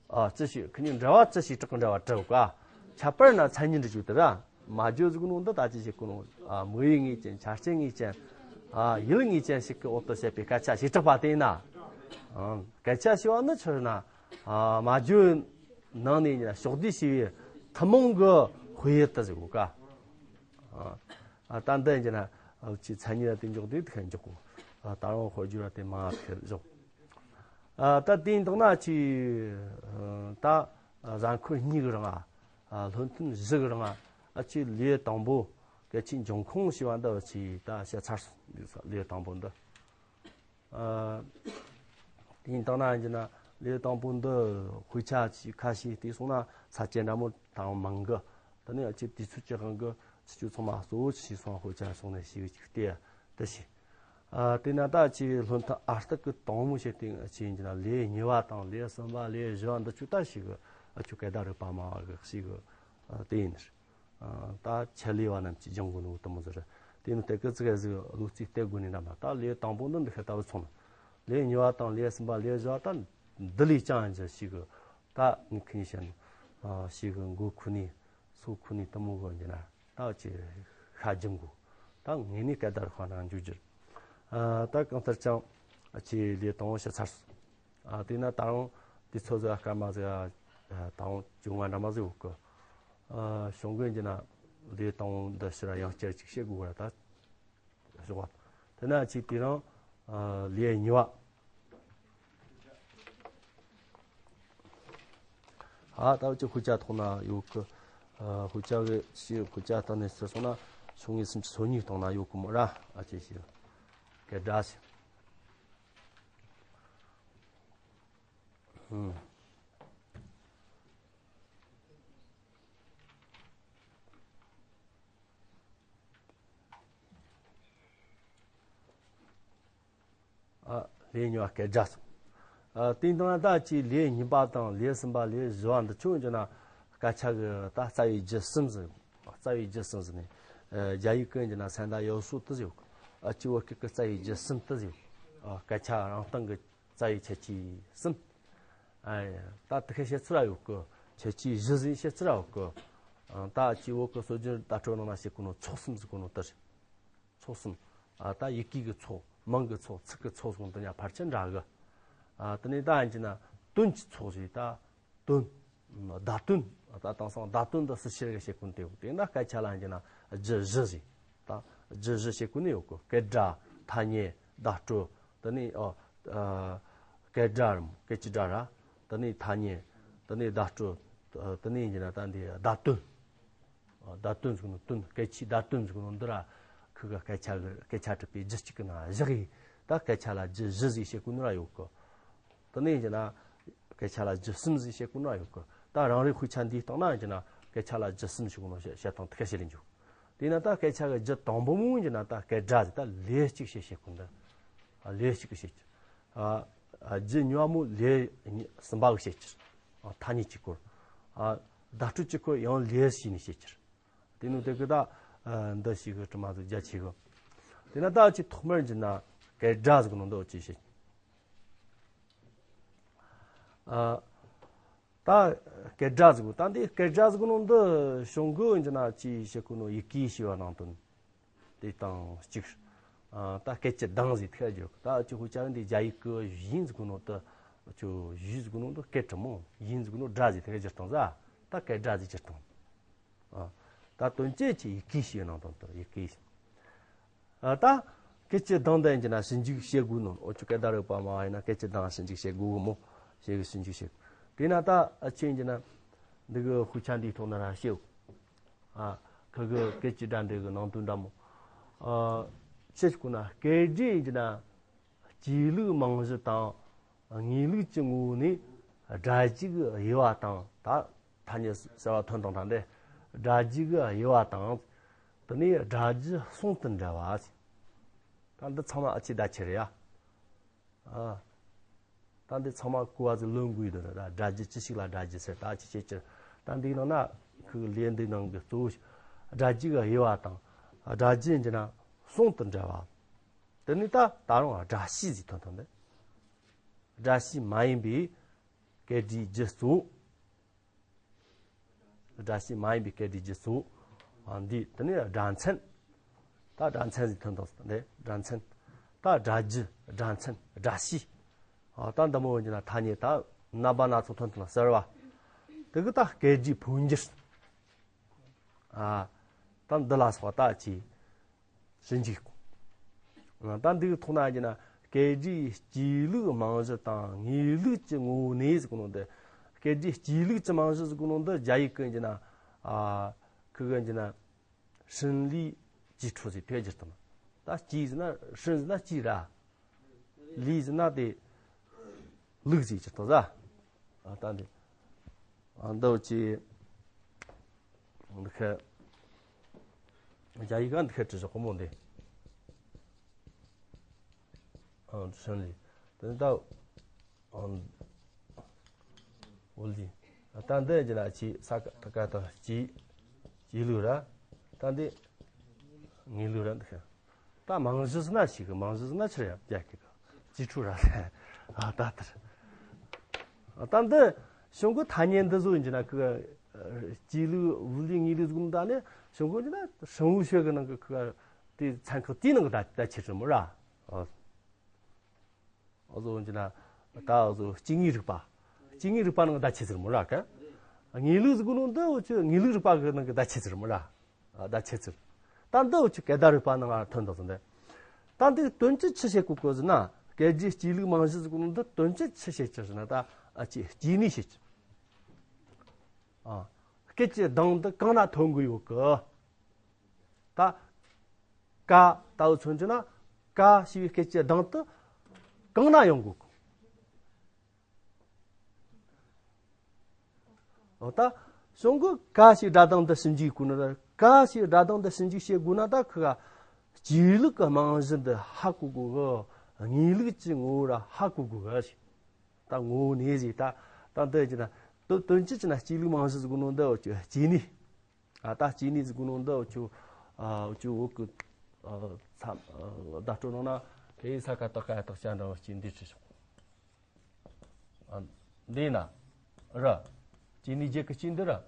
ཨ་ཅི་ཞིག་ཁི་གཉིས་འབྲེལ་བ་ཅི་བྱེ་བྲག་གི་འབྲེལ་བ་བྲལ་ག་ཁྱད་པར་ན་མཚན་ཉིད་འདྲི་རྒྱུ་དེ་ར། སྨྲ་བརྗོད་ཟིག་ནོ་འདི་ད་ཅི་བྱེད་གོ་ནོ། ཨ་དམིགས་ཡུལ་ངེས་ཅན། ཆ་རྐྱེན་ངེས་ཅན། ཨ་ཡུལ་ངེས་ཅན་ཞིག་གི་འོག་ཏུ་བཤད་པའི་སྐད་ཆ་བྱེ་བྲག་པ་དེ་ཡིན་ན། ཨ་སྐད་ཆ་ཞེས་པ་ནི་ཆི་ཟེར་ན། ཨ་སྨྲ་བརྗོད་ནང་ནས་ཕྱོགས་བསྡུས་བྱས་པའི་ཐུན་མོང་གི་དཔེ་ཡུལ་དུ་ཟེར་གོ་ག་ཨ་ད་འདི་ཡིན་གྱི་ན་ཅི་མཚན་ཉིད་ལ་དེ་འཇོག་དུས་དེ་ཁ་འཇོག་གོ་ད་རུང་དཔེར་བརྗོད་ལ་དེ་མང་ཐལ་འཇོག་ཨ་ད་དེ་ཡིན་དང་ན་ཅི་ད་གཟའ་འཁོར་གཉིས་ཀྱི་རིང་ང་ཨ་སློབ་ཐུན་བཞི་གི་རིང་ང་ཨ་ཅི་ལེའུ་དང་པོ་སྐད་ཆའི་འབྱུང་ཁུངས་ཞེས་པ་འདི་ཅི་ད་བཤད་ཚར་སོང་། ལེའུ་དང་པོ་འདི། ཨ་དེ་ཡིན་དང་ན་ཡིན་གྱི་ན་ལེའུ་དང་པོ་འདི་དཔེ་ཆ་ཅི་ཁ་ཤས་བལྟས་སོང་ན་ས་བཅད་འདྲ་མོ་དང་མང་གི། དེ་ནས་ཨ་ཅི་དུས་ཚོད་ཀྱི་དབང་གིས་ཆི་ཆོས་ཚང་མ་གཙོ་བོ་ཆི་སོང་དཔེ་ཆ་སོང་ནས་ཞིག་ཅིག་བལྟས་དེ་ཞིག་ཨ་དེ་ན་ད་ཅི་སློབ་ཐུན་ཨ་རྟག་གི་དང་མོ་བྱས་ཏེ་ཅི་ཡིན་གྱི་ན་ལེའུ་གཉིས་པ་དང་ལེའུ་གསུམ་པ་ལེའུ་བཞི་བ་འདི་ཆོ་ད་ཞིག་ཨ་ཆོ་སྐད་བརྡ་རིག་པ་མ་བ་གི་ཞིག་ཨ་དེ་ཡིན། ད་ཆེད་ལས་པ་རྣམས་ཀྱིས་སྦྱང་དགོས་ནོ་དེ་མོ་ཟིག་རེད། དེ་ནི་དེ་སྐད་ཙི་གེ་ཟིག་བློ་རྩིས་གཏད་དགོས་ནི་འདྲ་མ། ད་ལེའུ་དང་པོ་འདི་འདི་ཤ་ལྟ་བུ་ཚང་ན། ལེའུ་གཉིས་པ་དང་ལེའུ་གསུམ་པ་ལེའུ་བཞི་བ་ད་འདི་ལས་ཅང་ཡང་ཞིག་གི་ད་ངས་ཁི་ནས་བཤད་ནི་ཞིག་གི་མགོ་ཁུ་ནས་སོ་ཁུ་ནས་དེ་མོ་གི་འགྱུར་ན་ད་ཅི་ཤ་སྦྱང་དགོས། ད་ངས་ནི་སྐད་བརྡ་རིག་པ་ནང་འཇུག་རྒྱུ། ད་གང་ལྟར་ཀྱང་ཅི་ལེའུ་དང་པོ་བཤད་ཚར་སོང་། ཨ་དེས་ན་ད་རུང་དུས་ཚོད་ཟིག་སྐར་མ་ཟིག་ཨ་ད་རུང་བཅོ་ལྔ་འདྲ་མ་ཟིག་ཡོད་གི། ཨ་གཞུང་གི་འདི་ན་ལེའུ་དང་པོ་འདི་ཕྱིར་ཡང་བསྐྱར་ཅིག་བཤད་དགོས་གི་ར་ད། ཞོག་པ། དེ་ན་ཅིག་དེ་རིང་ཨ་ལེའུ་གཉིས་པ། ཨ་ད་ཅིག་དཔེ་ཆ་ཐོག་ན་ཡོད་གི། ཨ་དཔེ་ཆ་གི་ཞིག་དཔེ་ཆ་ལྟ་ནས་ཟེར་སོང་ན་ཆུང་ངེས་སུམ་ཅུ་སོ་གཉིས་ཐོག་ན་ཡོད་གི་མོ་ར། ཨ་ཅེ་ཞིག་སྐད་སྒྲ་ཞིག་ཨུམ། ཨ་ལེའུ་གཉིས་པ་སྐད་སྒྲ་སོང་། ཨ་དེ་དང་ད་ཅི་ལེའུ་གཉིས་པ་དང་ལེའུ་གསུམ་པ་ལེའུ་བཞི་བ་འདི་ཆོ་འདི་ན་སྐད་ཆ་གི་ད་རྩ་བའི་རྒྱུད་གསུམ་ཟེར། རྩ་བའི་རྒྱུད་གསུམ་ཟེར་ནས། ཨ་རྒྱ་ཡིག་གི་འདི་ན་三大要素དེ་ཟེར། ཨ་ཅི་བོད་སྐད་གི་རྩ་བའི་རྒྱུད་གསུམ་དེ་ཟེར། ཨ་སྐད་ཆ་རང་སྟེང་གི་རྩ་བའི་ཁྱད་ཆོས་གསུམ། ཨ་ད་དེ་ཁ་བཤད་ཚུལ་ལ་ཡོད་གི། ཁྱད་ཆོས་བཞི་ཟིག་བཤད་ཚུལ་ལ་ཡོད་གི། ཨ་ད་ཅི་བོད་གི་སྲོལ་རྒྱུན་བརྡ་སྤྲོད་ནང་ན་བཤད་གོ་ནོ་ཚོགས་གསུམ་ཟེར་གོ་ནོ་དེ་རེད། ཚོགས་གསུམ། ཨ་ད་ཡི་གེ་གི་ཚོགས། མིང་གི་ཚོགས། ཚིག་གི་ཚོགས་ཟེར་གོ་ནོ་དེ་གཉིས་ཕལ་ཆེར་འདྲ་གི། ཨ་དེ་ནས་ད་ཡིན་གྱི་ན་དོན་གྱི་ཚོགས་ཟེར་ད། དོན། བརྡ་དོན། ད་དེང་སང་བརྡ་དོན་འདི་སུ་ཕྱིར་གི་བཤད་གོ་ནི་དེ་ཡོད། དེ་ན་སྐད་ཆ་ལ་ཡིན་གྱི་ན་རྒྱུད་བཞི་ཟེར། ད་རྒྱུད་བཞི་བཤད་གོ་ནི་ཡོད་གི། སྐད་སྒྲ། ཐ་སྙད། བརྡ་སྤྲོད། དེ་ནས་ཨ་ཨ་སྐད་སྒྲ་རམ་སྐད་ཀྱི་སྒྲ་ར། དེ་ནས་ཐ་སྙད། དེ་ནས་བརྡ་སྤྲོད། དེ་ནས་ཡིན་གྱི་ན་ད་འདི་བརྡ་དོན། བརྡ་དོན་ཟེར་གོ་ནོ་དོན། སྐད་ཆའི་བརྡ་དོན་ཟེར་གོ་ནོ་འདི་ར། ཁུ་ག་སྐད་ཆ་གི་སྐད་ཆ་གྲུབ་པའི་རྒྱུད་གཅིག་གི་ནང་བཞག་གི། ད་སྐད་ཆ་ལ་རྒྱུད་བཞི་ཟེར་བཤད་གོ་ནི་ར་ཡོད་གི། དེ་ནས་ཡིན་གྱི་ན་སྐད་ཆ་ལ་རྒྱུད་གསུམ་ཟེར་བཤད་གོ་ནི་ར་ཡོད་གི། ད་རང་རེའི་དཔེ་ཆ་འདིའི་སྟེང་ན་ཡིན་གྱི་ན་སྐད་ཆ་ལ་རྒྱུད་གསུམ་ཟེར་གོ་ནོ་བཤད་བཤད་སྟངས་དེ་ཁ་བཤད་ལེན་རྒྱུ། དེས་ན་ད་སྐད་ཆ་གི་རྒྱུད་དང་པོ་མོ་ཡིན་གྱི་ན་ད་སྐད་སྒྲ་ཟེར། ད་ལེའུ་གཅིག་བཤད་བཤད་གོ་འདི། ཨ་ལེའུ་གཅིག་གི་བཤད་རྒྱུ། ཨ་ཨ་རྒྱུད་གཉིས་པ་མོ་ལེའུ་གཉིས་གསུམ་པ་གི་བཤད་རྒྱུ། ཨ་ཐ་སྙད་གཅིག་སྐོར། ཨ་བརྡ་སྤྲོད་གཅིག་སྐོར་ཡང་ལེའུ་བྱས་ནས་བཤད་རྒྱུ། དེ་ནོ་དེ་གི་ད་ཨ་འདི་ཞིག་གི་དྲི་མ་དེ་རྒྱ་ཆེ་གི། དེ་ན་ད་ཅི་ཐོག་མར་འགྱུར་ན་སྐད་སྒྲ་ཟེར་གོ་ནོ་འདི་འོ་ཅི་བཤད། ཨ་ད་སྐད་སྒྲ་ཟེར་གོ། ད་འདི་སྐད་སྒྲ་ཟེར་གོ་ནོ་འདི་གཞུང་གི་འགྱུར་ན་ཅི་བཤད་གོ་ནོ་ཡི་གེ་ཞེས་པ་ནང་དོན་དེ་དང་གཅིག། ཨ་ད་སྐད་ཀྱི་གདངས་ཟེར་ཐལ་རྒྱུ། ད་ཅི་ཧུ་ཅག་འདི་རྒྱ་ཡིག་གི་ཡིན་ཟེར་གོ་ནོ་དེ་ ཁྱོད་ཡུལ་ཟེར་གོ་ནོ་འདི་སྐད་དྲི་མོ། ཡིན་ཟེར་གོ་ནོ་སྒྲ་ཟེར་དེ་ག་སྒྱུར་སྟངས་ཟ། ད་སྐད་སྒྲ་ཟེར་སྒྱུར་སྟངས། ཨ། ད་དོན་གཅིག་ཅིག་ཡི་གེ་ཞིག་ཡོད་ནང་དོན་དུ་ཡི་གེ་ཞིག་ཨ། ད་སྐད་ཅིག་གདངས་དེ་ཡིན་གྱི་ན་ཞིབ་འཇུག་བྱེད་དགོས་ནོ། འོ་ཆུ་སྐད་བརྡ་རིག་པ་མ་ཡིན་ན་སྐད་ཅིག་གདངས་ཞིབ་འཇུག་བྱེད་དགོས་གི་མོ། ཞེ་གི་ཞིབ་འཇུག་བྱེད་དགོས། དེས་ན་ད་ཨ་ཆེ་ཡིན་གྱི་ན་འདི་གི་དཔེ་ཆ་འདིའི་ཐོག་ན་ར་བཤད། ཨ། ཁ་གི་སྐད་ཅིག་སྒྲ་འདི་གི་ནང་དོན་འདྲ་མོ། ཨ། ཆེ་ཞིག་གོ་ན་སྐད་སྒྲའི་ཡིན་གྱི་ན་སྐྱེས་ལུགས་རྨང་གཞི་དང་ངེས་ལུགས་ཀྱི་ངོ་བོ་ནས་སྒྲ་རྒྱུ་གི་དབྱེ་བ་དང་། ད་ཐ་སྙད་གསར་བ་ཐོན་དང་ཐང་དེ་སྒྲ་རྒྱུ་གི་དབྱེ་བ་དང་། དེ་ནས་སྒྲ་རྒྱུ་ཟུང་དུ་འབྲེལ་བ། ད་འདི་ཚང་མ་ཨ་ཆི་བརྡ་ཆད་རེད་ཡ། ཨ། ད་འདི་ཚང་མ་གོ་བ་ཟིག་ལོན་དགོས་འདུག་ད་སྒྲ་རྒྱུ་ཅི་ཞིག་ལ་སྒྲ་རྒྱུ་ཟེར། ད་ཅི་བྱེད་ཀྱི། ད་འདིའི་ནང་ན་ཁོའི་ལས་འདི་ནང་གི་གཙོ་བོ་སྒྲ་རྒྱུ་གི་དབྱེ་བ་དང་། སྒྲ་རྒྱུ་ཡིན་གྱི་ན་ཟུང་དུ་འབྲེལ་བ། དེ་ནས་ད་ད་རུང་སྒྲ་བྱས་ཟིག་ཐོན་ཐོན་ཏེ། སྒྲ་བྱས་མ་ཡིན་པའི་སྐད་སྒྲའི་རྒྱུ་གཙོ་བོ། སྒྲ་བྱས་མ་ཡིན་པའི་སྐད་སྒྲའི་རྒྱུ་གཙོ་བོ། ཨ། འདི་དེ་ནས་སྒྲ་མཚན། ད་སྒྲ་མཚན་ཟིག་ཐོན་དང་ཟེར་ནས་སྒྲ་མཚན། ད་སྒྲ་རྒྱུ། སྒྲ་མཚན། སྒྲ་བྱས། ཨ། ད་འདི་མོ་ཡིན་གྱི་ན་ཐ་སྙད་ད་རྣམ་པ་སྣ་ཚོགས་ཐོན་ཐང་ཟེར་བ། དེ་གི་ད་སྐད་སྒྲའི་འཕོ་འགྱུར། ཨ། ད་འདི་ལ་སོགས་ད་ཅི་ཞིབ་འཇུག་ད་འདི་གི་ཐོག་ན་ཡིན་གྱི་ན་སྐད་སྒྲའི་སྐྱེས་ལུགས་རྨང་གཞི་དང་ངེས་ལུགས་ཀྱི་ངོ་བོ་ནས་ཟེར་གོ་ནོ་འདི། སྐད་སྒྲའི་སྐྱེས་ལུགས་ཀྱི་རྨང་གཞི་ཟེར་གོ་ནོ་འདི་རྒྱ་ཡིག་གི་ཡིན་གྱི་ན། ཨ། ཁི་གི་ཡིན་གྱི་ན་生理基础ཟེར་དེ་སྒྱུར་དང་། ད་སྐྱེས་ཟེར་ན་生ཟེར་ན་སྐྱེས་ར། 理ཟེར་ན་དེ་ལུགས་ཟེར་སྒྱུར་དང་ཟ། ཨ། ད་འདི། ཨ། འདི་ཅི། འདི་ཁ། རྒྱ་ཡིག་ག་འདི་ཁ་བྲིས་བཞག་གོ་མོ་འདི། ཨ། 生理། དེ་ནི་ད། ཨ། 物理། ད་འདི་ཡིན་གྱི་ན་ཅི་ས་ཀ་ད་ཀ་ད་སྐྱེས། སྐྱེས་ལུགས་ར། ད་འདི་ངེས་ལུགས་ར་འདི་ཁ། ད་རྨང་གཞི་ཟེར་ན་ཞིག་གི། རྨང་གཞི་ཟེར་ན་ཆི་རེད་ཡ། རྒྱ་སྐད་གི་基础ར། ཨ། ད་ལྟར། ཨ། ད་འདི་གཞུང་གི་ཐ་སྙད་འདི་བཟོ་ཡིན་གྱི་ན་ཁི་གི། ཨ། སྐྱེས་ལུགས། 物理། ངེས་ལུགས་ཟེར་གོ་ནོ་ད་ནི་གཞུང་གི་ཡིན་གྱི་ན་生物学གི་ནང་གི་ཁི་གི་དེ་ཚན་ཁག་དེའི་ནང་གི་ད་ད་ཆེ་ཆེ་མོ་ར། ཨ། ཨ་བཟོ་ཡིན་གྱི་ན་ད་ཨ་བཟོ་སྐྱེ་དངོས་རིག་པ། སྐྱེ་དངོས་རིག་པ་ནང་གི་ད་ཆེ་ཆེ་མོ་ར་ག། ངེས་ལུགས་ཟེར་གོ་ནོ་འདི་འུ་ཆོ་ངེས་ལུགས་རིག་པ་གི་ནང་གི་ད་ཆེ་ཆེ་མོ་ར། ཨ། ད་ཆེ་ཚུལ། ད་འདི་འུ་ཆོ་སྐད་བརྡ་རིག་པ་ནང་ང་ཐོན་དང་ཟེར་འདི། ད་འདི་དོན་གྱིས་ཆི་བྱེད་གོ་གི་ཟེར་ན། སྐད་སྒྲའི་སྐྱེས་ལུགས་རྨང་གཞི་ཟེར་གོ་ནོ་འདི་དོན་གྱིས་ཆི་བྱེད་ཀྱི་ཟེར་ན། ད་ཨ་ཅེ་སྐྱེ་གནས་བྱེད་ཀྱི། ཨ། སྐད་ཀྱི་གདངས་འདི་གང་ན་ཐོན་གི་ཡོད་གི། ད་ཀ། ད་འུ་ཆོ་ཡིན་གྱི་ན་ཀ་ཞེས་པའི་སྐད་ཀྱི་གདངས་འདི་གང་ན་ཡོང་གོ་གི། འོ་ད་གཞུང་གི་ཀ་ཞེས་སྒྲ་གདངས་འདི་ཞིབ་འཇུག་དགོས་ན། ཀ་ཞེས་སྒྲ་གདངས་འདི་ཞིབ་འཇུག་བྱེད་དགོས་ན། ད་ཁི་ག་སྐྱེས་ལུགས་ཀྱི་རྨང་གཞི་འདི་ཧ་གོ་དགོས་གི། ངེས་ལུགས་ཀྱི་ངོ་བོ་ར་ཧ་གོ་དགོས་གི་ཞེས། ད་ངོ་བོ་ནས་ཟེར། ད་ད་འདི་ཡིན་ན་དོན་དོན་གྱིས་ཅི་ན་སྐྱེས་ལུགས་རྨང་གཞི་ཟེར་གོ་ནོ་འདི་འུ་ཆོ་སྐྱེ་གནས། ཨ། ད་སྐྱེ་གནས་ཟེར་གོ་ནོ་འདི་འུ་ཆོ། ཨ། འུ་ཆོ་བོད་ཀྱི། ཨ། ཚ། ཨ། བརྡ་སྤྲོད་ནང་ན་དེ་ས་ཀ་བཏགས་སྐ་ཡ་བཏགས་སྐྱ་འདྲ་བ་སྐྱེ་འདི་བྲིས་བྱུང་། ཨ། འདི་ན་ར། སྐྱེ་གནས་བརྒྱད་ཀྱི་སྐྱེ་འདི་ར། ཨ།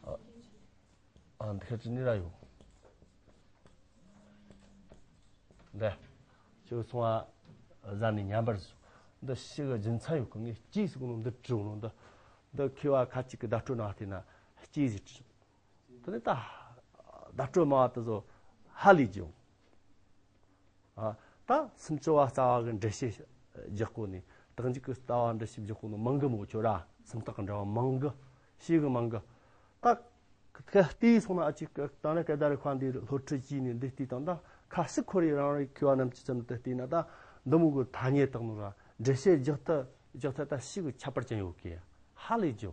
ཨ། ཨ། འདི་ཁ་ཅི་ནི་ར་ཡོད། འདི་ཁྱོད་སོང་ཨ། གཟའ་ནས་ཉམས་པར་སོང་། འདི་ཤི་གི་རྒྱུ་མཚན་ཡོད་གི། ངས་སྐྱེས་ཟེར་གོ་ནོ་འདི་བྲིས་ནོ་འདི། འདི་མཁས་པ་ཁ་ཅིག་གི་བརྡ་སྤྲོད་ནང་བལྟས་ན་སྐྱེས་ཟེར་བྲིས། དེ་ནས་ད་བརྡ་སྤྲོད་མང་བ་དེ་ཚོ་ཧ་ལས་རྒྱུ། ཨ། ད་སུམ་ཅུ་པ་རྩ་བ་གི་འགྲེལ་བཤད་རྒྱག་གོ་ནི། རྟགས་འཇུག་གི་ལྟ་བ་འགྲེལ་བཤད་རྒྱག་གོ་ནི་མང་གི་མོ་ཁྱོད་ར། སུམ་རྟགས་གི་འདྲ་བ་མང་གི། ཤེས་གི་མང་གི། ད་ཁ་བལྟས་སོང་ན་ཨ་ཅིག་གི་ད་ནི་སྐད་བརྡ་རིག་པ་འདི་སློབ་ཁྲིད་བྱས་ནས་འདི་བལྟས་དང་། ད་ཁ་ཤས་ཁོ་རེ་རང་རེ་མཁས་པ་རྣམས་ཀྱི་ཙམ་དུ་བལྟས་ན། ད་འདི་མོ་གི་ཐ་སྙད་དག་ནོ་ར་འགྲེལ་བཤད་རྒྱག་ཐབས་རྒྱག་ཐབས་ད་ཤེས་གི་ཁྱད་པར་ཅན་ཡོད་གི། ཧ་ལས་རྒྱུ།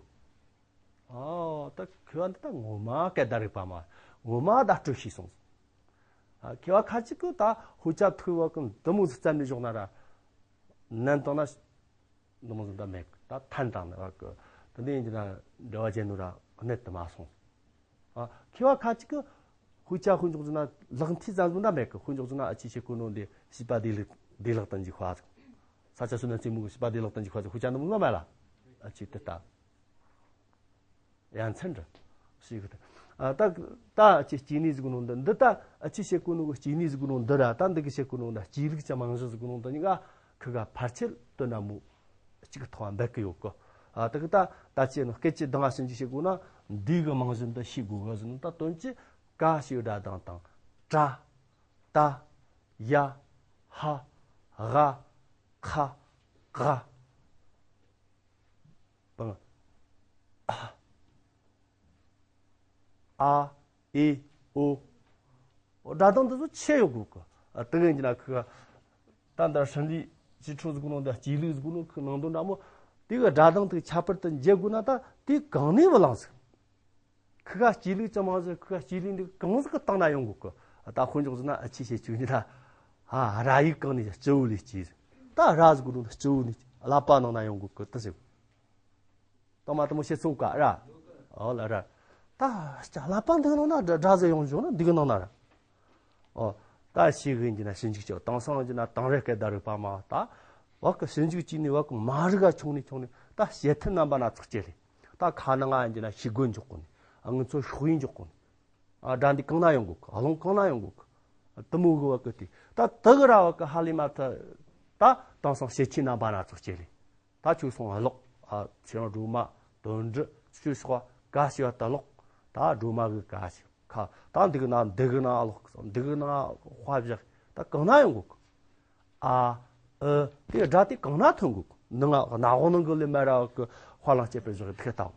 ཨོ། ད་མཁས་པ་འདི་ད་ངོ་མ་སྐད་བརྡ་རིག་པ་མ། ངོ་མ་བརྡ་སྤྲོད་ཤེས་སོང་། ཨ། མཁས་པ་ཁ་ཅིག་གིས་ད་ཤོག་བྱ་ཐུག་པ་གི་འདི་མོ་ཟིག་བཙལ་ནས་བཞག་ན་ར། ནན་བཏང་ན་འདི་མོ་ཟིག་ད་མེད་གི། ད་ཐན་བཏང་ནི་བ་གི། དེ་འདྲ་ཡིན་གྱི་ན་འགྲེལ་བ་བྱས་ནོ་ར་གནད་དུ་མ་སོང་། ཨ། མཁས་པ་ཁ་ཅིག་གིས་ཤོག་བྱ་ཤོག་འཇོག་ཟེར་ན་ལག་མཐིལ་ཙམ་ཟིག་ད་མེད་གི། ཤོག་འཇོག་ཟེར་ན་ཨ་ཅེ་བྱེད་གོ་ནོ་འདི་བྱིས་པ་བདེ་ལེགས་བདེ་ལེགས་དང་འཇུག་པ་ཟིག། ས་སྐྱ་བསོད་ནམས་རྩེ་མོ་གི་བྱིས་པ་བདེ་ལེགས་དང་འཇུག་པ་ཟིག། ཤོག་བྱ་འདི་མོ་ཟིག་མེད་ལ། ཨ་ཅེ་དེ་ལྟ། ཡ་མཚན་འདྲ་ཞིག་གི། ཨ། ད་ད་ཨ་ཅེ་སྐྱེ་གནས་ཟེར་གོ་ནོ་འདི། འདི་ད་ཨ་ཅེ་བྱེད་གོ་ནོ་གི་སྐྱེ་གནས་ཟེར་གོ་ནོ་འདི་ར། ད་འདི་གི་བྱེད་གོ་ནོ་འདི་སྐྱེས་ལུགས་ཀྱི་རྨང་གཞི་ཟེར་གོ་ནོ་འདི་གཉིས་ཀ་ ཁི་ག་ཕལ་ཆེར་དོན་དག་མོ་གཅིག་ཐོག་འབད་ཀི་ཡོད་གི། ཨ་དེ་གི་ད་ད་ཅི་ནི་སྐད་ཅིག་གདངས་ཞིབ་འཇུག་བྱེད་དགོས་ན་འདི་གི་རྨང་གཞི་འདི་ཤེས་དགོས་གི་ཟེར་ན། ད་དོན་གྱི་ག་ཞེས་སྒྲ་གདངས་དང་། ཏྲ། ཏ། ཡ། ཧ། ག། ཁ། ག། པང་། ཨ། ཨ། ཨི། ཨོ། སྒྲ་གདངས་འདི་ཚོ་ཆད་ཡོད་དགོས་གི། ཨ་དེ་གི་ཡིན་གྱི་ན་ཁི་ག་ད་ལྟ་ཧྲིན་ལི་ཅི་ཁྲོ་ཟིག་ནང་འདི་སྐྱེས་ལུགས་ཟིག་ནང་ཁི་ནང་དོན་འདྲ་མོ། དེ་གི་སྒྲ་གདངས་དེ་ཁྱད་པར་དུ་འབྱེད་དགོས་ན་ད་དེ་གང་ནས་བུ་ལངས་ཟིག། ཁི་ག་སྐྱེས་ལུགས་ཅི་མང་ཟིག། ཁི་ག་སྐྱེས་ལུགས་འདི་གང་ཟིག་གི་སྟེང་ན་ཡོང་དགོས་གི། ད་དཔེ་འཇོག་ཟིག་ན་ཨ་ཆི་བྱེད་ཆུ་ཉི་ད། ཨ་ར་ཡིག་གང་ནས་སྤྱི་བོ་ལས་སྐྱེས་ཟིག། ད་ར་ཟིག་གི་སྤྱི་བོ་ནས་ཀླད་པ་ནང་ན་ཡོང་དགོས་གི་ད་ཟིག། ད་མ་དེ་མོ་བཤད་ཚུགས་ག་ར། ཨོ་ལ་ར། ད་ཀླད་པ་འདི་ནང་ན་སྒྲ་སྒྲ་ཟིག་ཡོང་བྱུང་ན་འདི་གི་ནང་ན་ར། ཨོ། ད་ཞིག་གི་ཡིན་གྱི་ན་ཞིབ་འཇུག་བྱེད། དེང་སང་ཡིན་གྱི་ན་དེང་རབས་སྐད་བརྡ་རིག་པ་མ་ད། བ་གི་ཞིབ་འཇུག་བྱས་ནས་བ་གི་མ་རིག་ག་ཆུང་ནས་ཆུང་ནས་ད་བཤད་ཐབས་རྣམ་པ་སྣ་ཚོགས་སྐྱེ་རེད། ད་ཁ་ནང་ང་ཡིན་གྱི་ན་ཤེལ་སྒོ་འཇོག་གོ་ནས། ཨ་ང་ཚོ་ཤོག་དབྱིབས་འཇོག་གོ་ནས། ཨ་སྒྲ་འདི་གང་ན་ཡོང་དགོས་གི། ཨ་རླུང་གང་ན་ཡོང་དགོས་གི། དེ་མོ་གི་བ་གི་དེ་ད་དེ་གི་ར་བ་གི་ཧ་ལས་མ་ཐག་ད་དེང་སང་བཤད་ཆོས་རྣམ་པ་སྣ་ཚོགས་སྐྱེ་རེད། ད་ཁྱོད་སོང་ཀློག། ཨ་ཚེ་རིང་སྒྲོལ་མ། དོན་འགྲུབ། ཆོས་སོགས་ག་ཞེས་པ་ད་ཀློག། ད་སྒྲོལ་མ་གི་ག་ཞེས་ཁ། ད་འདི་གི་ན་འདི་གི་ན་ཀློག། འདི་གི་ན་དཔེ་བཞག། ད་གང་ན་ཡོང་གོ་གི། ཨ་ཨི་དེ་སྒྲ་དེ་གང་ན་ཐོན་གོ་གི། ནང་ང་སྣ་ཁུང་ནང་གི་ལས་མ་ར་གི་དཔེ་ལ་སྐྱེས་པའི་བཞག་དེ་ལྟ་བུ།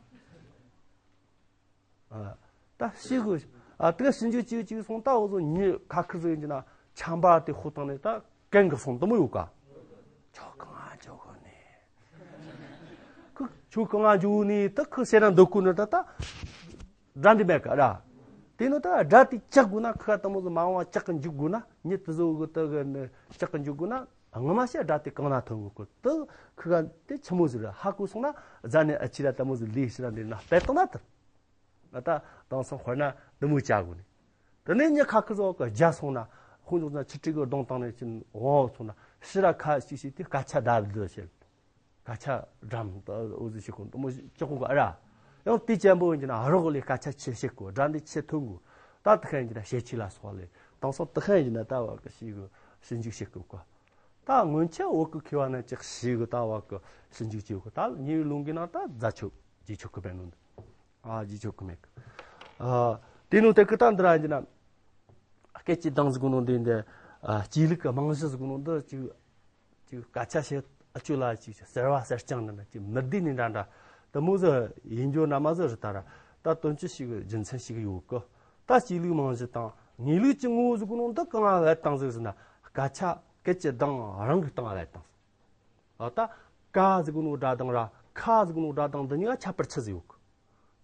ཨ་ད་ཤེས་དགོས། ཨ་དེ་ཞིབ་འཇུག་ཅིག་ཅིག་སོང་། ད་འོ་ཟོ་ཉི་ཁ་ཁུ་ཟིག་ཡིན་གྱི་ན་ཆམ་པ་དེ་ཧུ་བཏང་ནས་ད་གན་གི་སོང་དུ་མོ་ཡོད་ག། ཆོ་གང་ང་འཇོག་གོ་ནི། ཁུ་ཆོ་གང་ང་འཇོག་ནི་ད་ཁུ་སེ་ར་འདུག་གོ་ནི་ད་ད་སྒྲ་འདི་མེད་ག་ར། དེ་ནི་ད་སྒྲ་དེ་བཅག་དགོས་ན་ཁུ་ད་མོ་ཟོ་མ་འོང་བ་བཅག་གི་འཇུག་དགོས་ན། ཉི་དེ་ཟོ་གི་ད་གི་ནི་བཅག་གི་འཇུག་དགོས་ན། ངོ་མ་བཤད་སྒྲ་དེ་གང་ན་ཐོན་དགོས་གི། ད་ཁུ་ག་དེ་ཆི་མོ་ཟིག་ར་ཧ་གོ་སོང་ན་རྫ་ནས་ཨ་ཆི་ར་ད་མོ་ཟིག་ལས་ཤི་ར་འདི་ན་སྤེལ་བཏང་ན་ད། ང་ད་དེང་སང་དཔེར་ན་འདི་མོ་བྱ་དགོས་ནི། དེ་ནས་ཉི་ཁ་ཁུ་ཟོ་གི་རྒྱ་སོང་ན་ཁོང་ཚོ་ན་ཆི་ཁྲི་གི་གདོང་བཏང་ནས་ཅིན་འོང་སོང་ན་ཤི་ར་ཁ་ཤིག་ཤིག་དེ་སྐད་ཆ་བརྡ་བརྡ་བྱེད། སྐད་ཆ་འགྲམ་ད་འུ་ཟི་ཤིག་གོ་འདི་མོ་ཅི་གོ་ག་ར། ཡང་དེ་ཅན་པོ་ཡིན་གྱི་ན་རོགས་ལས་སྐད་ཆ་ཆི་བཤད་གོ། སྒྲ་འདི་ཆི་ཐོན་གོ། ད་དེ་ཁ་ཡིན་གྱི་ན་བཤད་ཆི་ལ་སོགས་ལས་དེང་སང་དེ་ཁ་ཡིན་གྱི་ན་ད་བ་གི་ཤིག་གི་ཞིབ་འཇུག་བྱེད་གོ་ག། ད་སྔོན་ཆད་བོད་ཀྱི་མཁས་པ་རྣམས་ཀྱིས་ཞིག་གི་ད་བ་གི་ཞིབ་འཇུག་བྱེད་གོ། ད་ཉེ་བའི་ལོ་འགའི་ནང་ད་རྫ་ཆོས་རྗེས་ཆོས་ཀྱི་བན་ནོ་འདི། ཨ་རྗེས་ཆོས་ཀྱི་མེད་གི། ཨ་དེ་ནོ་དེ་གི་ད་འདི་ར་ཡིན་གྱི་ན་སྐད་ཅིག་གདངས་ཟིག་གོ་ནོ་འདི་འདི། ཨ་སྐྱེས་ལུགས་ཀྱི་རྨང་གཞི་ཟིག་གོ་ནོ་འདི་ཅིག་ཅིག་སྐད་ཆ་བཤད་ཨ་ཅོ་ལ་ཅིག་ཟེར་བ་ཟེར་རྐྱང་ནི་ན་ཅིག་མི་བདེ་ནི་འདྲ་འདྲ་དེ་མོ་ཟིག་ཡིན་རྒྱུ་ན་མ་ཟིག་རེད། ད་ར་ད་དོན་ཅི་ཞིག་རྒྱུ་མཚན་ཞིག་ཡོད་གི། ད་སྐྱེས་ལུགས་རྨང་གཞི་དང་ངེས་ལུགས་ཀྱི་ངོ་བོ་ཟིག་གོ་ནོ་འདི་གང་ང་བལ་བཏང་ཟིག་ཟེར་ན། སྐད་ཆ་སྐད་ཅིག་གདངས་རང་གི་སྟེང་ང་བལ་བཏང་ཟིག། ཨ་ད་ཀ་ཟིག་གོ་ནོ་སྒྲ་གདངས་ར་ཁ་ཟིག་གོ་ནོ་སྒྲ་གདངས་འདི་གཉིས་ཀ་ཁྱད་པར་ཆི་ཟིག་ཡོད་གི།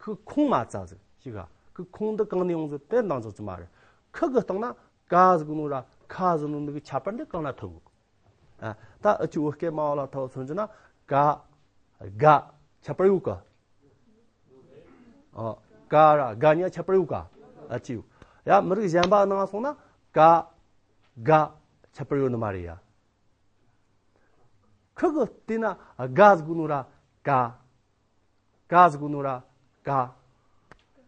ཁུ་ཁོང་མ་རྩ་ཟིག་ཞིག་ག། ཁུ་ཁོང་འདི་གང་ནས་ཡོང་ཟིག་དེ་འདང་ཟིག་ཅི་མ་རེད། ཁུ་གི་སྟེང་ན་ཀ་ཟིག་གོ་ནོ་ར་ཁ་ཟིག་ནོ་འདི་གི་ཁྱད་པར་འདི་གང་ན་ཐོན་གོ་གི། ཨ་ད་ཨ་ཆུ་བོད་སྐད་མ་བ་ལ་ཐོ་མཚོན་གྱི་ན་ཀ་ག་ཁྱད་པར་ཡོད་གི། ཨ་ཀ་ར་ག་གཉིས་ཁྱད་པར་ཡོད་ག། ཨ་ཅི་ཡོད། ཡ་མི་རིགས་གཞན་པ་ནང་སོང་ན་ཀ་ག་ཁྱད་པར་ཡོད་ནི་མ་རེད་ཡ། ཁུ་གི་སྟེང་ན་ག་ཟིག་གོ་ནོ་ར་ཀ། ག་ཟིག་གོ་ནོ་ར་ཀ།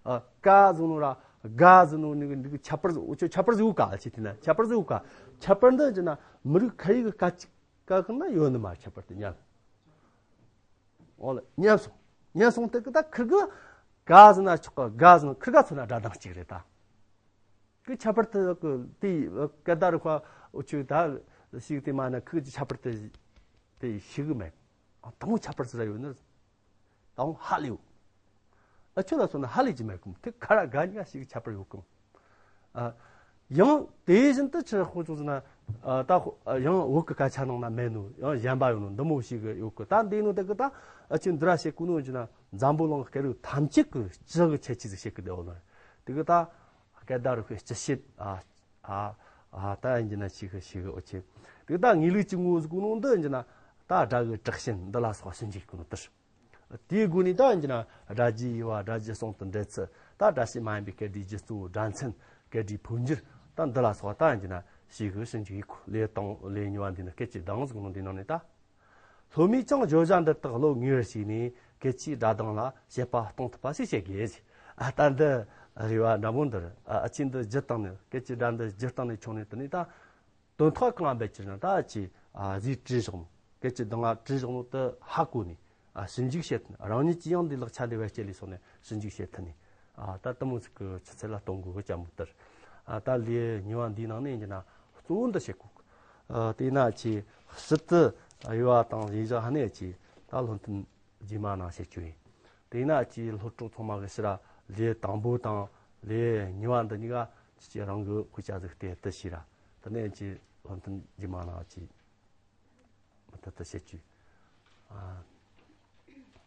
ཨ་ཀ་ཟིག་གོ་ནོ་ར་ག་ཟིག་ནོ་ནི་གི་ཁྱད་པར་ཟིག་འུ་ཆོ་ཁྱད་པར་ཟིག་ཡོད་ག། ཨ་ཅི་དེ་ན་ཁྱད་པར་ཟིག་ཡོད་ག། ཁྱད་པར་འདི་ཅི་ན་མི་རིགས་ཁ་ཡིག་གི་ཀ་ཅིག་ཀ་གི་ན་ཡོད་ནི་མ་ཁྱད་པར་དེ་ཉམས། འོ་ལ་ཉམས་སོང་། ཉམས་སོང་དེ་གི་ད་ཁུ་གི་ག་ཟིག་ན་ཆོག་གི། ག་ཟིག་ན་ཁུ་ག་ཚོ་ན་སྒྲ་གདངས་གཅིག་རེད་ད། ཁུ་ཁྱད་པར་དུ་ཁུ་དེ་སྐད་བརྡ་རིག་པ་འུ་ཆོས་ད་ཞིག་དེ་མ་ན་ཁུ་ཀྱི་ཁྱད་པར་དུ་དེ་ཤེས་གི་མེད། ཨ་དང་པོ་ཁྱད་པར་ཟེར་ཡོད་ནི་དང་ཧ་ལས་ཡོད། ཨ་ཆོས་ལ་སོང་ན་ཧ་ལས་ཀྱི་མེད་གི། དེ་ཁ་ར་ག་གཉིས་ཀ་ཞིག་ཁྱད་པར་ཡོད་གི། ཨ་ཡང་དེ་བཞིན་དུ་ཆི་ཧོ་ཅོག་ཟེར་ན། ཨ་ད་ཧོ་ཡང་བོད་ཀྱི་སྐད་ཆ་ནང་ན་མེད་ནོ། ཡང་གཞན་པ་ཡོད་ནོ། འདི་མོ་ཞིག་ཡོད་གི། ད་འདི་ནོ་དེ་གི་ད་ཨ་ཆོས་འདི་ར་བཤད་གོ་ནོ་ཅི་ན་འཛམ་བུ་གླིང་གི་སྐད་རིགས་ཐམས་ཅད་ཀྱི་སྤྱི་གི་ཁྱད་ཆོས་ཟིག་བཤད་གི་བསྡད་ཡོད་ནོ། དེ་གི་ད་སྐད་བརྡ་རིག་པའི་སྤྱི་བཤད། ཨ་ཨ་ཨ་ད་ཡིན་གྱི་ན་ཞིག་གི་ཞིག་གི་འོ་ཆེ། དེ་གི་ད་ངེས་ལུགས་ཀྱི་ངོ་བོ་ཟིག་གོ་ནོ་འདི་ཡིན་གྱི་ན་ད་སྒྲ་གི་དྲག་ཞན་འདི་ལ་སོགས་ཞིབ་འཇུག་གོ་ནོ་དེ་རེད། དེའི་སྒོ་ནས་ད་ཡིན་གྱི་ན་སྒྲ་རྗེས་དབྱེ་བ། སྒྲ་རྗེས་གསུམ་དུ་འགྲེལ་ཚུལ། ད་སྒྲ་བྱས་མ་ཡིན་པའི་སྐད་སྒྲའི་རྗེས་གཙོ་བོ་སྒྲ་མཚན། སྐད་སྒྲའི་འཕོ་འགྱུར། ད་འདི་ལ་སོགས་ད་ཡིན་གྱི་ན་ཞིག་གི་ཞིབ་འཇུག་ཡེད་གོ། ལས་དང་ལས་གཉིས་པ་འདི་ནི་སྐད་ཅིག་གདངས་ཟེར་གོ་ནོ་འདི་ནང་ནས་ད། སློབ་མས་ཀྱང་བརྗོད་བྱ་འདི་དག་བློ་ངེས་པར་བྱས་ནས་སྐད་ཅིག་སྒྲ་གདངས་ལ་དཔྱད་པ་གཏོང་ཐུབ་པ་ཞིག་བྱེད་དགོས། ཨ་ད་འདི་རེ་བ་འདྲ་མོ་འདི་རེད། ཨ་ཨ་ཅེ་འདི་བསྒྱུར་བཏང་ནས་སྐད་ཅིག་སྒྲ་འདི་བསྒྱུར་བཏང་ནས་ཆོག་ནས་དེ་ནས་ད། དོན་ཐོག་གང་འབད་ཅིར་ན་ད་ཨ་ཅེ་ ཨ་ཟིག་བྲིས་བཞག་ནོ། སྐད་ཅིག་གདངས་ང་བྲིས་བཞག་ནོ་དེ་ཧ་གོ་ནས། ཨ་ཞིབ་འཇུག་བྱེད་ཐུབ་ནས། རང་ཉིད་ཀྱིས་ཡང་འདི་ལག་ཆ་འདི་བེད་སྤྱད་ལས་སོང་ནས་ཞིབ་འཇུག་བྱེད་ཐུབ་ནས། ཨ་ད་དེ་མོ་ཟིག་གི་ཆུ་ཚད་ལ་གཏོང་དགོས་གི་ཅན་མོ་ལྟར། ཨ་ད་ལེའུ་གཉིས་པ་འདིའི་ནང་ནས་ཡིན་གྱི་ན་གཙོ་བོ་འདི་བྱེད་དགོས། ཨ་དེས་ན་ཆེ་ཕྱི་དུ་དབྱེ་བ་དང་ཡིན་བཞག་ཧ་ནས་ཆེ། ད་བློ་མཐུན་རྗེས་མ་ནང་བཤད་རྒྱུ་ཡིན། དེས་ན་ཆེ་སློབ་གྲོགས་ཚང་མ་གི་ཕྱིར་ར་ལེའུ་དང་པོ་དང་ལེའུ་གཉིས་པ་འདི་གཉིས་ཀ་ཁྱེད་ཀྱིས་རང་གི་དཔེ་ཆ་ཟིག་སྟེ་དེ་ཤེས་ར། དེ་ནས་ཆེ་བློ་མཐུན་རྗེས་མ་ནང་ཆེ་མུ་མཐུད་དུ་བཤད་རྒྱུ། ཨ་